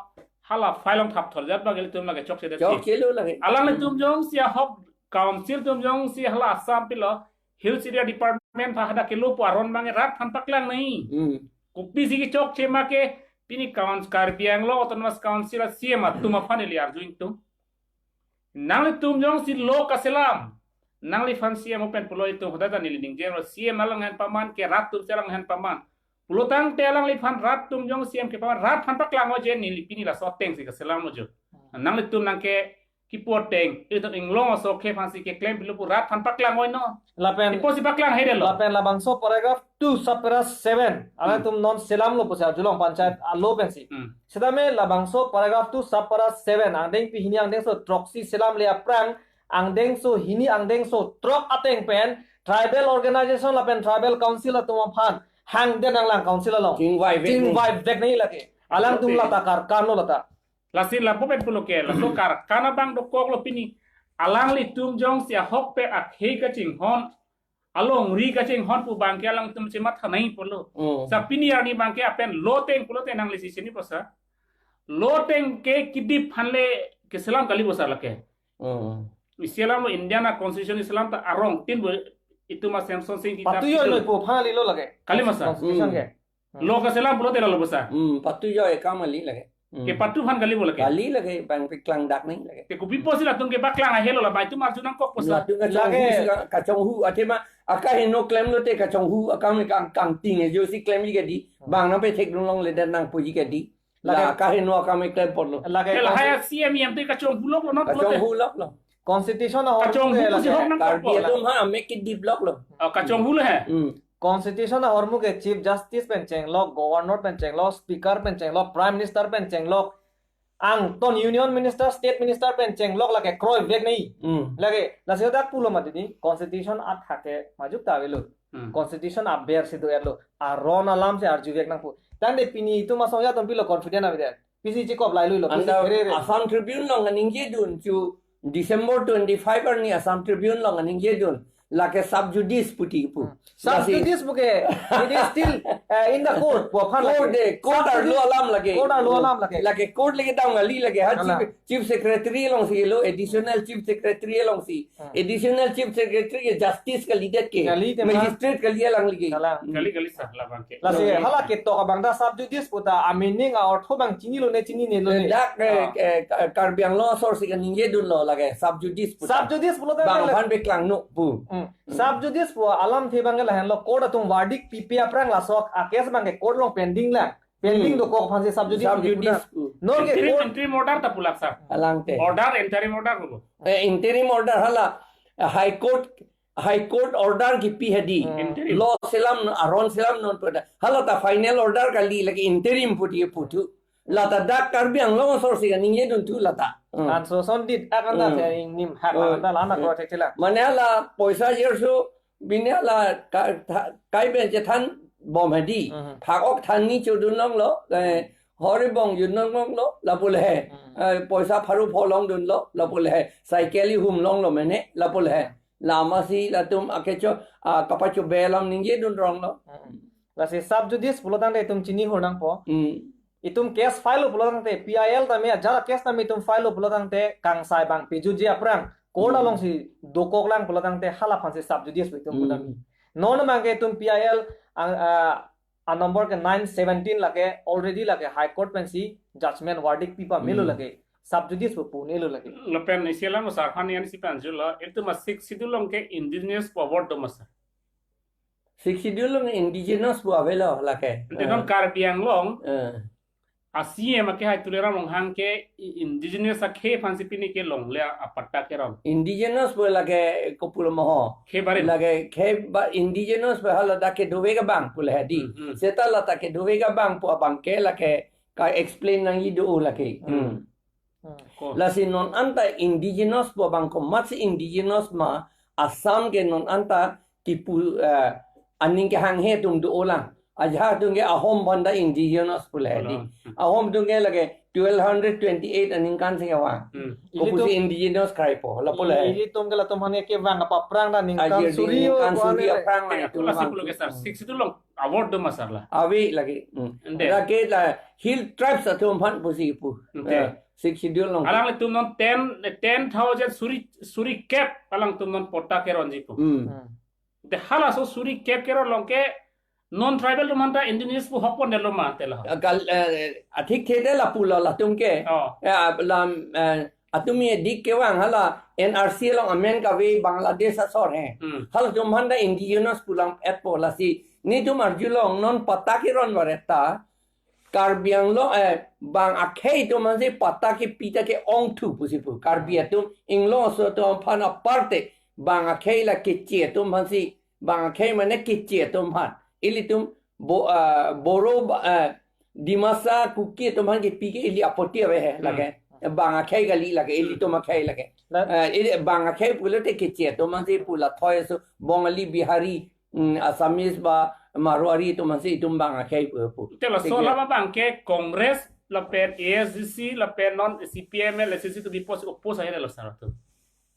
hala file along thap thorjat abangke ilitum lake chokchedet si. Chokchelo lake. Alanglitum jongsi ahok council atum jongsi hala Assam pilo Hills Area Department aphan hadak kelo pu aron abangke rat aphan paklang nangji. Hmm. Kopisi kechokche ma ke pini Coun-, Karbi Anglong Autonomous Council a C E M atum aphan ili arju ingtung. Nanglitum jongsi law kaselam, nangliphan C E M open pulo itum hadak ta neli ningje lo C E M alanghen paman ke rat atumsi alanghen paman. Pulotangte alangliphan rat atum jong C E M kepaman rat aphan paklang oje neli pini laso atengsi kaselam ojo. Nanglitum nangke kipu ateng, itum inglong aso ke aphansi keklem pilo pu rat aphan paklang oi non. Lapen iposi paklang hai detlo. Lapen labangso paragraph two subpara seven. Alangtum non selamlo pusi arjulong panchayat arlo pensi. Hmm. Setame labangso paragraph two subpara seven. Angdengpi hini angdengso throksi selamle aphrang. Angdengso hini angdengso throk ateng pen tribal organization lapen tribal council atum aphan hangdet nanglang council along. Chingvai vek nangji. Chingvai vek nangji lake. Alangtum lata karkan lo lata. Lasi lapu pen pulo ke, laso karkan abang dokoklo pini. Alanglitum jongsi ahokpet akhei kachinghon, alongri kachinghon pu abangke alangtum chematha nangji pulo. Hmm. Sa pini arni abangke apen law ateng pulote nangli si chinipo sir. Law ateng ke kedip aphanle keselam kali pu sir lake. Hmm. Isi alam lo Indian a constitution isi alam ta arong tin bo itum a Semson Sing kita patu yo pidun. Lo ipo aphan kali lo lake. Kali ma sir. Constitution ke. Law kaselam pulote lalo pu sir. Hmm, patu yo ekam kali lake. Hmm. Kepatu aphan kali pu lake. Kali lake, bang paklang dak nangji lake. Te kopi pusi latum kepaklang ahelo la, ba itum arju nangkokpo sir. Latum kachonghu lake. Si ka-, kachonghu, athema, akaheno klemlote kachonghu, akam kang, kangting, eh, josi klemji kedi, hmm, bang nangpethekdun longle dan nangpuji kedi. Lake. La akaheno akam klem ponlo. Lake. Ke lahai a C E M E M te kachonghu loklo non pulote. Kachonghu loklo. Constitution ahormu kachonghu ke pusi lake. Hok nangkokpo. Karbi atum ha amek kedip loklo. Oh, kachonghu lo he. Hmm. Constitution ahormu ke Chief Justice pen chenglok, Governor pen chenglok, Speaker pen chenglok, Prime Minister pen chenglok, angton Union Minister, State Minister pen chenglok lake kroi vek nangji. Hmm. Lake, lasi dak pulo mati ni, Constitution athak ke majok ta avelo. Hmm. Constitution aber si do-etlo. Aron alamsi arju vek nangpo. Tangte pini itum asong atum pilo confident avedet. Pisi chikop lailui lo, pisi anta kere re. Assam Tribune along kaningjedun chu December twenty-five arni Assam Tribune along kaningjedun. Lake sub judice pu ti pu. Hmm. Sub judice pu ke, it is still, eh, in the court. Pu aphan court lake. De, court sub arlo judice alam lake. Court arlo alam lake. Lake court lake dam kali lake. Ha, alam. Chief, Chief Secretary alongsi lo, Additional Chief Secretary alongsi. Hmm. Additional Chief Secretary ke justice kalidet ke. Kali tema. Magistrate kali alangli ke. Kalang. Hmm. Kali kali sir labangke. Lasi, hmm, hala ketok abang ta sub judice pu ta, a meaning a ortho abang chinilo ne chininelo ne. Dak, eh, ah, eh, Ka-, Karbi Anglong asor si kaningjedunlo lake sub judice pu ta. Sub judice pulote bang lake aphan paklangno pu. Hmm. Sub judice pu alamthe abangke lahenlo court atum verdict pipe aphrang laso a case abangke court along pending lang. Pending, hmm, dokok aphansi sub judice pu. Sub judice pu. Non ke interim, court interim order ta pu lake sir. Alangte. Order, interim order pu. Eh, interim order hala, eh, High Court, High Court order kipi hedi. Hmm. Interim. Law selam, aron selam non pu ta. Hala ta final order kali lake interim pu ti pu thu. Lata dak Karbi Anglong asor si kaningjedun thu lata. Hmm. An so son dit akan ta, hmm, se ning nim hak, hmm, akan ta lana, hmm, kro thek thela. Mane hala poisa jerso bine hala ka-, tha-, kai ben chethan bom hedi. Mhm. Phak-ok thanni chodun longlo, eh, hori bong jun long longlo, lapu le he. Mhm. Eh, poisa pharu pho longdunlo, lapu le he. Cycle ihum longlo mene, lapu le he. Lamasi latum akecho, ah, kapacho belam ningje dun ronglo. Mhm. Lasi sub judice pulo tangte itum chini hur nangpo. Hmm. Itum case file lo pulo tangte, P I L tame, ajara case tame itum file lo pulo tangte, kangsai bang pejutji aphrang court Hmm. alongsi dokok lang pulo tangte, hala aphansi sub judice pu itum Hmm. pulo tangte. Non abangke itum P I L ang, ah, a number ke nine seventeen lake, already lake High Court pensi judgment verdict pipa melo Hmm. lake, sub judice pu pu nelo lake. Lapen isi alam sar han yan si panjulo, itum a Sixth Schedule along ke indigenous pu a-word do ma sir? Sixth Schedule along indigenous pu avelo lake. Ante non Eh. Karbi Anglong, Eh. a C M ake hai Tuliram Ronghang ke i-, indigenous akhei aphansi pini ke longle a-, apatta keron. Indigenous pu lake kopulo moho. Khei barim. Lake khei ba indigenous pu hala dak kedo-ve ke bang pu le hedi. Hmm, hmm. Seta la ta kedo-ve ke bang pu abangke lake ka-explain nangji do lake. Hmm. Hmm. Hmm. Ko. Lasi non anta indigenous pu abang komatsi indigenous ma, Assam ke non anta kipu, eh, aning kehanghe atum do lang. Ajahak atum ke Ahom aphan ta indigenous pu le hedi. Alo. Ahom atum ke lake twelve hundred twenty-eight aningkan si kevang. Hmm. Kopusi Ilitum indigenous kraipo, lapu le. Ilitum ke latum aphan ke vang apa aphrang ta ningkan Ajir di suri ningkan o suri kwan aphrang Eh, lang aku itum lasi vang. Pulo ke sir, Sixth Schedule along a-word do ma sir la? Ave lake. Hmm. Ante. Lake la hill tribes atum aphan pusi pu. Ante. Eh, Sixth Schedule along. Alanglitum non ten, ten thousand suri, suri kep alangtum non patta keronji pu. Hmm. Hmm. Te halaso suri kep keron along ke non tribal atum aphan ta indigenous pu hokpondetlo ma tela. Akal, eh, athik thede lapulo latum ke. Oh. Eh, lam, eh, atum ye dik kevang hala N R C along amen kave Bangladesh asor he. Hmm. Halatum aphan ta indigenous pu lang-etpo lasi. Netum arjulong non patta keron varet ta Karbi Anglong, eh, bang akhei atum aphansi patta kepi ta ke-ongthu pusi pu. Karbi atum Inglong aso atum aphan aparte bang akhei la Keche atum aphansi, bang akhei mane Keche atum aphan. Ilitum Bo-, ah, Boro ba-, ah, Dimasa Kuki atum aphan kepi ke ili apoti ave he Hmm. lake. Bang akhei kali lake, ilitum akhei lake. La- Eh, ili bang akhei pulote Keche atum aphansi pu lathoi aso Bongali, Bihari, mm, Assamese ba Marwari atum aphansi itum bang akhei pu pu. Te laso Sige. Lama abangke Congress lapen A S D C lapen non C P I M L S C C atum bipos oppose ahe lo sir atum.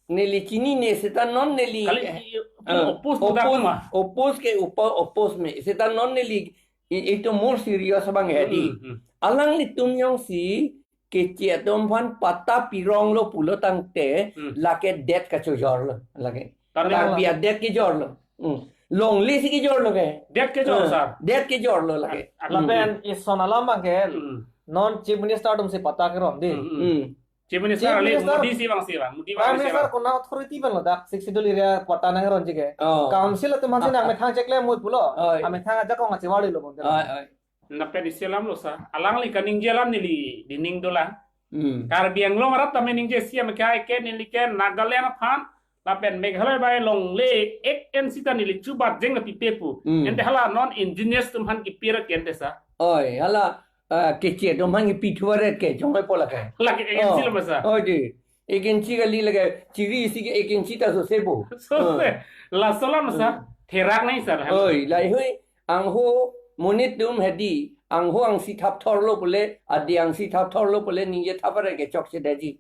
Neli chinine seta non neli Kali eh, i- i- eh, oppose pu dak oppose, ma? Oppose ke upa oppose me. Seta non neli i- itum more serious abang hedi. Hmm, hmm. Alanglitum jongsi Keche atum aphan patta pironglo pulo tangte Hmm. lake det kachojorlo lake. Tame Karbi adet kejorlo. Hmm. Longlesi kejorlo ke. Det kejor Eh, sir. Det kejorlo lake. Lapen Hmm. ison alam abangke Hmm. non Chief Minister atumsi patta keron di. Hmm, hmm. Hmm. Chief Minister Chief ali Minister, Modi si bang si bang. Modi Prime bang si Minister bang. Konat authority penlo dak Sixth Schedule area patta nangronji ke. Oh. Council atum aphansi nangmethang cheklemut pulo. Oi. Amethang ajakong achiwari lo bonte. Oi, oi. Lapen isi alam lo sir. Alangli kaningje alam neli dining dolang. Hmm. Karbi Anglong arat tame ningje isi amethang ke neli ke Nagaland aphan lapen Meghalaya bai longle ek inch ta neli chubat jeng na pipe pu. Hmm. Ante hala non indigenous atum aphan kepi ra ke ante sir. Oi, hala, ah, Keche atum aphan kepi thuaret ke, jongoi pola ke. Lake ek inch Oh. lo ma sir. Oi di. Ek inch kali lake, chiri isi ke ek inch ta sose bo. Sose. Hmm. Laso alam sir. Hmm. Therak nai sir. Oi, lahei hui, angho monit atum hedi, angho angsi thap thorlo pule, adi angsi thap thorlo pule, ningje thap are ke chokche daji.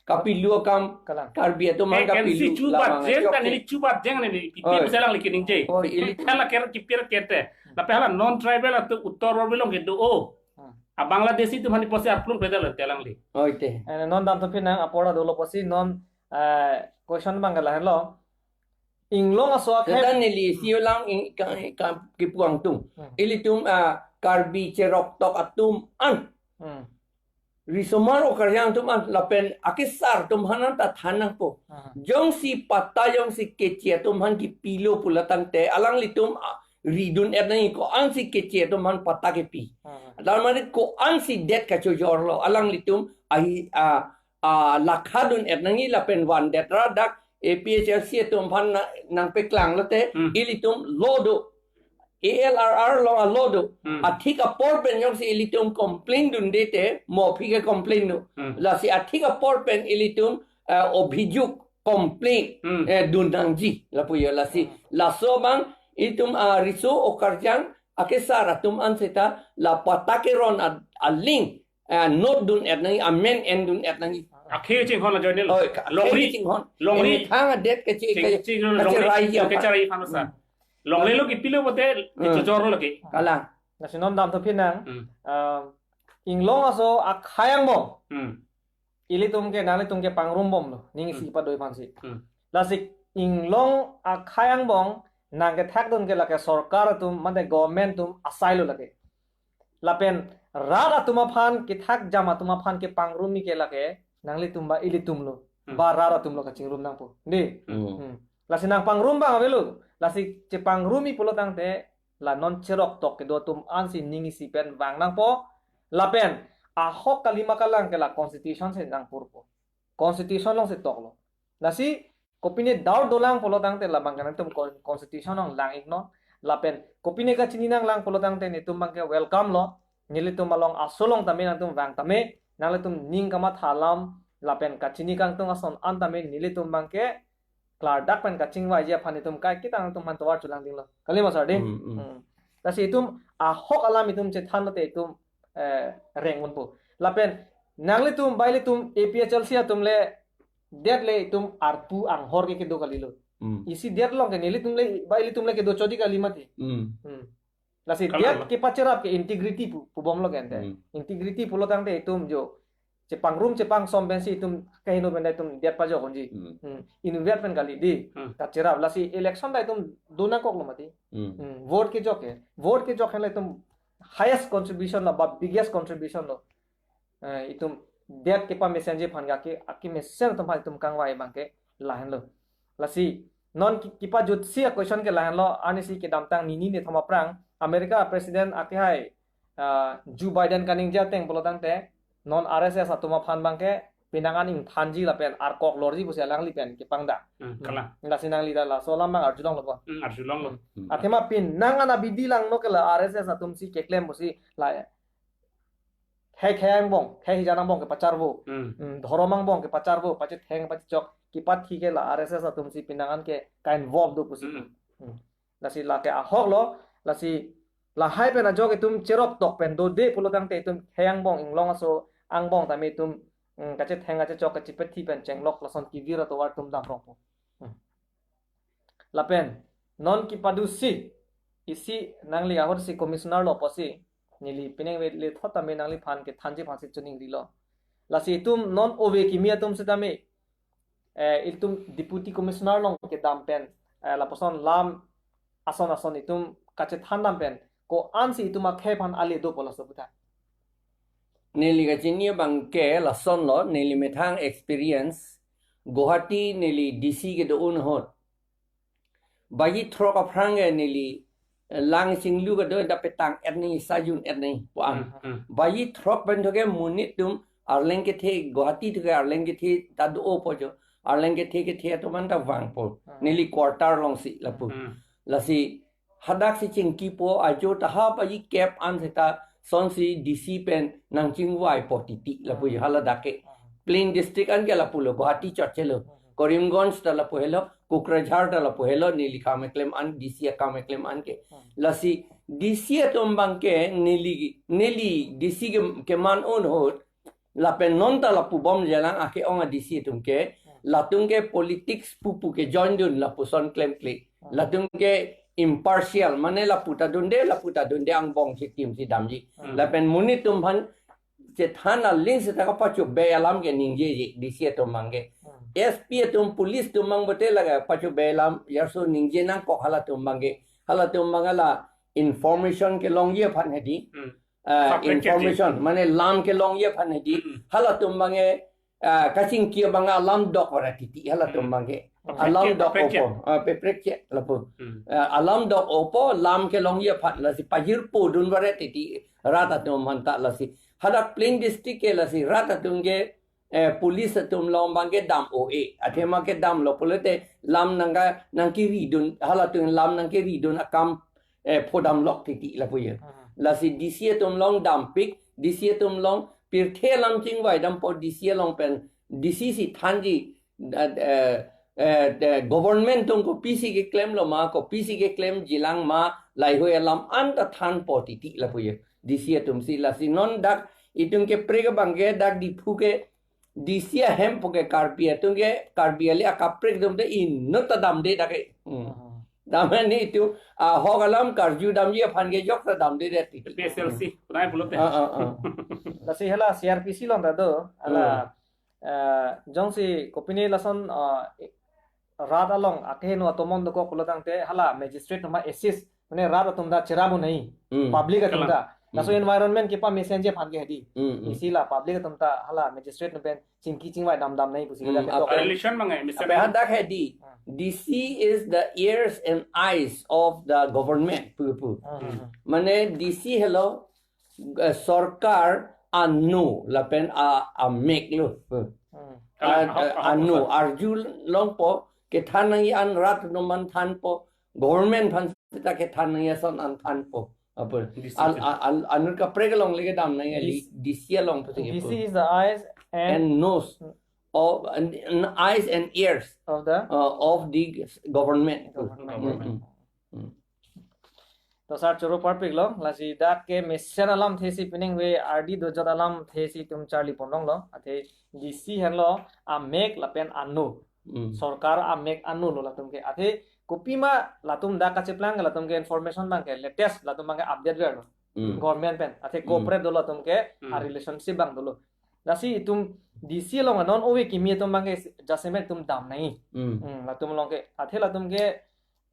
Kapilu akam, Kalang. Karbi atum aphan Eh, kapilu, N C chubat lamang jeng chokche. Kan ili chubat jeng neli, pipi Oi. Bisa lang liki ningje. Oi, ili Hala ker kipir kete. Lapen hala non tribal atum Uttar Borbil along kedo o. Hmm. A Bangladeshi atum aphan posi arplung pedal te alangli. Oi te. Eh, non dam to pinang apor dolo posi non, eh, question abang lahelo. Inglong aso akhei. Seta neli isi alam in, ka, ka, kipu angtung. Hmm. Ilitum, ah, Karbi cheroktok atum an. Hmm. Risomar o Karjang atum an lapen akesar atum aphan ta than nangpo. Hmm. Jongsi patta jongsi Keche atum aphan kipilo pulo tangte alanglitum, ah, ridun-et nangji ko-ansi Keche atum aphan patta kepi. Hmm. Tar mane ko-ansi det kachojorlo alanglitum ahi, ah, ah, lakha dun-et nangji lapen vandet ra dak A P H L C atum aphan na, nangpeklang lote, Hmm. ilitum law do. A L R R along a law do. Hmm. Athik apor pen jongsi ilitum complain dunde te, mo aphi ke complain do. Hmm. Lasi athik apor pen ilitum, eh, obhijog complain, Hmm. eh, dun nangji. Lapu yo lasi. Hmm. Laso abang itum, ah, riso o Karjang, Akesar atum an seta la patta keron a, aling, eh, note dun-et nangji, amen endun-et nangji. Akhei chinghon ajoine lo. Oh, ka-, Longri. Akhei chinghon. Longri. Emi thang adet keche-, Ching-, ke-, ching-, longri. Kacherai ji aphan. Kacherai aphan sa. Hmm. Longle lo kipilo pote, Hmm. kichojor lo ke. Kalang. Lasi non damthu pin nang. Hmm. Um, Inglong aso akhei angbong. Hmm. Ilitum ke, nanglitum ke pangrumbomlo, ning isi Hmm. kepadoi aphansi. Hmm. Lasi inglong akhei angbong nangkethakdun ke lake sorkar atum, mate government atum asai lo lake. Lapen rat atum aphan, kethak jam atum aphan kepangrumji ke lake nanglitum ba ilitumlo. Hmm. Ba rat atumlo kachingrum nangpo. Dei? Hmm. Hmm. Lasi nangpangrum abang avelo. Lasi chepangrumji pulo tangte la non cheroktok kedo atum ansi ning isi pen vang nangpo. Lapen ahok kalima kalang ke la constitution si nangpurpo. Constitution alongsi toklo. Lasi kopine doubt dolang pulo tangte labang ke nangtum con-, constitution along lang-iknon. Lapen kopine kachini nanglang pulo tangte netum abang ke welcome lo. Nelitum along aso along tame nangtum vang tame. Nanglitum ning kamatha alam lapen kachini kangtung ason an tame nelitum abang ke klardak pen kachingvaiji aphan itum kaiketa nangtum aphan tovar cholang dinglo. Kali ma sir dei? Hmm, hmm. Hmm. Lasi itum ahok alam itum chethan lote itum, eh, reng unpo. Lapen nanglitum, ba ilitum A P H L C atum le, det le itum arpu anghor ke kedo kalilo. Hmm. Isi det along ke nelitum le, ba ilitum le kedo chodi kali mati. Hmm. Hmm. Lasi Kalang det lo. Kepacherap ke integrity pu, pubomlo ke ante. Hmm. Integrity pulo tangte itum jo chepangrum chepangsom pensi itum kaheno pen itum det pajok unji. Hmm. Hmm. Inutvet pen kali dei. Hmm. Kacherap lasi election ta itum do nangkoklo mati. Hmm. Hmm. Vote kejok ke. Vote kejok henlo itum highest contribution lo, ba biggest contribution lo. Eh, itum det kepamesenji aphan ke, ake, akemesen atum aphan itum kangvai abang ke lahenlo. Lasi non ki-, kipajutsi a-question ke lahenlo, arnisi kedamtang nini nithom aphrang America President akehai, ah, Joe Biden kaningje ateng pulo tangte non R S S atum aphan abang ke pinangan ingthanji lapen arkok lorji pusi alangli pen kepangdak. Hmm, kalang. Lasi nangli ta laso alam abang arjulonglo bo. Hmm, arjulonglo. Hmm. Athema pinangan abidi langno ke la R S S atumsi keklem pusi la khei khei angbong, khei hijan angbong kepacharvo. Hmm. Hmm, dhorom angbong kepacharvo, pachetheng pachechok, kipathi ke la R S S atumsi pinangan ke ka-involve do pusi. Hmm. Hmm. Lasi lake ahok lo, lasi lahai pen ajok itum cheroktok pen dode pulo tangte itum khei angbong inglong aso angbong tame itum, hmm, kachetheng kachechok kachipathi pen chenglok lason kevir atovar itum damrongpo. Hmm. Lapen non kipadusi isi nangli ahutsi commissioner lo pusi neli penang ve le thot tame nangliphan kethanji aphansi chiningrilo. Lasi itum non ove kimi atum sitame, eh, itum deputy commissioner along kedam pen, eh, lapuson lam ason ason itum kachethan dam pen ko-ansi itum akhei aphan ale dopo laso puthot. Neli kachini abang ke lasonlo, neli methang experience, Guwahati neli D C kedo-un ahut. Baji throk aphrang ke neli, eh, lang singlu kedo da petang-et nangji, sajun-et nangji pu-an. Hmm, hmm. Baji throk pen tho ke monit atum Arleng kethe, Guwahati tho ke Arleng kethe ta do-opo jo. Arleng kethe kethe atum an ta vangpo. Hmm. Neli quarter alongsi lapu. Hmm. Lasi hadaksi chingkipo, ajo ta ha baji kep an seta sonsi D C pen nangchingvaipo titi lapu. Hmm. Hala dak ke. Hmm. Plain district an ke lapulo, Guwahati chotchelo. Hmm. Karimganj ta lapu helo, Kokrajhar ta lapu helo, neli kam keklem an, D C akam keklem an ke. Hmm. Lasi D C atum abang ke neli, neli D C ke, keman un ahut, lapen non ta lapu bomjelang ake-ong a-D C atum ke, Hmm. latum ke politics pupu ke join dun lapuson klemkle. Hmm. Latum ke impartial, mane lapu ta dunde, lapu ta dunde angbong si tim si damji. Hmm. Lapen monit atum aphan chethan aling seta kapachobei alam ke ningjeji D C atum abang ke. Hmm. S P atum, police atum abang bote lake pachobei alam jarso ningje nangkok halatum abang ke. Halatum abang la information kelongji aphan hedi. Hmm. Ah, Fact check information, mane lam kelongji aphan hedi. Hmm. Halatum abang ke, ah, kachingki abang alam dok ora titi halatum Hmm. abang ke. Paprek Alam che, dok paprek che. opo, ah, paprek che lapu. Hmm. Ah, alam dok opo, lam kelongji aphan lasi pajirpo dun vare titi rat atum aphan ta lasi. Hadak plain district ke lasi rat atum ke, eh, police atum along abang ke dam o-e. Athema kedamlo pulote lam nangka, nangkiri dun, halatum lam nangkiri dun akam, eh, phodam lok titi lapu ye. Hmm. Lasi D C atum along dampik, D C atum along pirthe alam chingvai dampo D C along pen, D C si thanji, eh, eh, eh, government atum kopisi keklemlo ma, kopisi keklemjilang ma, Laheihui alam anta thanpo titi lapu ye. D C atum si lasi non dak itum ke prek abang ke dak Diphu ke D C ahempo ke Karbi atum ke Karbi ali akaprek atum te inut ta damde dak ke. Hmm. Aha. Damani itum ahok alam karju damji aphan ke jokta damde det. P S L C, kunai pulote. Ah, ah, ah. Lasi hala C R P C along ta do, hala, Hmm. eh, jongsi kopine lason, eh, rat along akeheno atomon dokok pulo tangte hala magistrate atum assist, mane rat atum ta cherap un-e, Hmm. public atum Kalang. ta. Laso Hmm. environment kepamesen ji aphan ke hedi. Hmm, hmm. Isi la public atum ta hala magistrate atum pen chingki chingvai damdam nangji pusi Hmm, kita apa? Relation bang eh, misalnya. Apa hadak hedi. Hmm. D C is the ears and eyes of the government, pu pu. Hmm, hmm, hmm. Mane D C helo, eh, sorkar ano lapen a, amek lo. Hmm. Hmm. A, Kalang, ahok, a, ahok, ano, ahok. Arjulongpo, kethan nangji an rat atum aphan thanpo, government aphan seta kethan nangji ason an thanpo. Apa? D C Al, te. Al, al, anut kaprek along le kedam nangji ali, This D C along putih D C apa? Is the eyes and And nose of, and, and eyes and ears, of the uh, of the government. Government. Government. Mm, mm. To sar choro parpik lo, lasi dak kemesen alamthe si pining ve ardi dojot alamthe si itum charli ponlonglo, athe D C henlo amek lapen ano. Mm. Sorkar amek ano lo latum ke. Athe kopima latum dak kacheplang latum ke information abang ke latest latum abang ke update verlo. Mm. Government pen. Athe Mm. corporate dolo latum ke Mm. a relationship abang dolo. Lasi itum D C along non ove kimi atum abang ke jasemet itum dam nangji. Mm. Hmm, latum along ke, athe latum ke,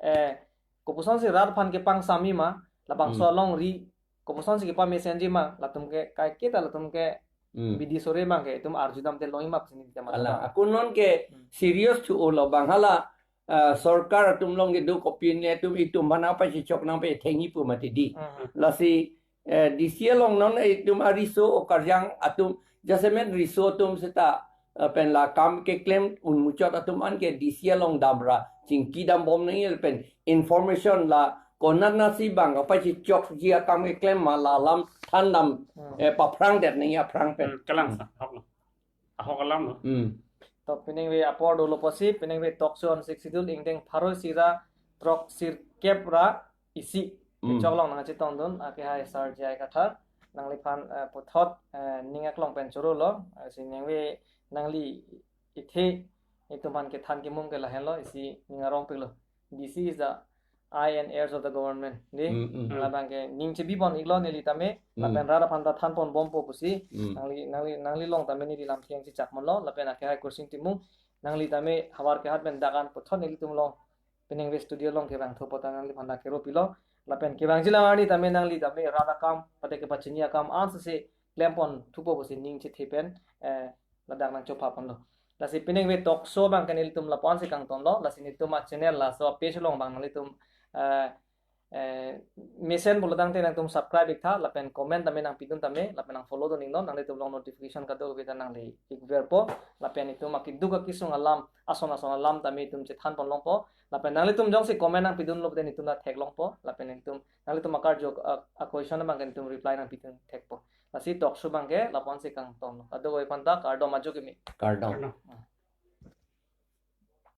eh, kopuson si rat aphan kepangsam-i ma, labangso Hmm. alongri, kopuson si kepamesen ji ma, latum ke, kaiketa latum ke, Hmm. bidi sore abang ke, itum arju damde longji ma, sini kita Ala, mata. Ako non ke Hmm. serious thu-o lo bang hala, ah, sorkar atum along kedo kopine atum itum mana pachechok nangpethengji pu mati di. Hmm. Lasi, eh, D C along non itum ariso okarjang atum jasemet riso atum seta, eh, pen la kam keklem unmuchot atum an ke D C along damra chingki dambom nangji pen information la konatnasi bang kapachechokji akam keklem ma la alam thandam, Hmm. eh, paphrang det nangji aphrang pen. Hmm, kalang sa, ahok lo. Ahok alam lo. Hmm. To pining ve apor dolo pusi, pining ve talk show on Sixth Schedule ingdeng pharo isi ra throk sirkep ra isi. Hmm. Kechok along nangchetongdun, akehai Sar J I Kathar, nangliphan, eh, puthot, eh, ning aklong pen choro lo, eh, si ningve nangli ithe, itum aphan kethan kemum ke lahenlo, isi ning arongpiklo. D C is the eye and ears of the government. Di? Hmm, hmm. Hmm. Labang ke ning chebi pon-iklo neli tame, Hmm. lapen rat aphan ta than ponbompo pusi, Hmm. nangli, nangli, nangli along tame neli lamthe chechak ponlo, lapen akehai Kursing Timung, nangli tame havar kehat pen dak an puthot nelitum along pining ve studio along kevang thupo ta nangliphan ta keropilo. Lapen kevangji alam arni tame nangli tame rat akam, pate kepachini akam, ansose klem pon thupo pusi ning chethe pen, eh, ladak nangchopha ponlo. Lasi pining ve talk show abang ke nelitum lapu-an si kangtonlo, lasi nelitum a channel laso page along abang nanglitum, eh, eh, mesen pulo tangte nangtum subscribe ik tha, lapen comment tame nangpidun tame, lapen nang follow dun iknon, nanglitum along notification kadokave ta nangle ikverpo, lapen itum akeduk akesung alam, ason ason alam tame itum chethan ponlongpo, lapen nanglitum jongsi comment nangpidunlo te nelitum ta theklongpo, lapen nelitum, nanglitum akarju a, a question abang ke nelitum reply nangpidun thekpo. Lasi talk show abang ke lapu-an si kangtonlo. Kadokave aphan ta kardom ajo kimi. Kardom. Kardom. Hmm.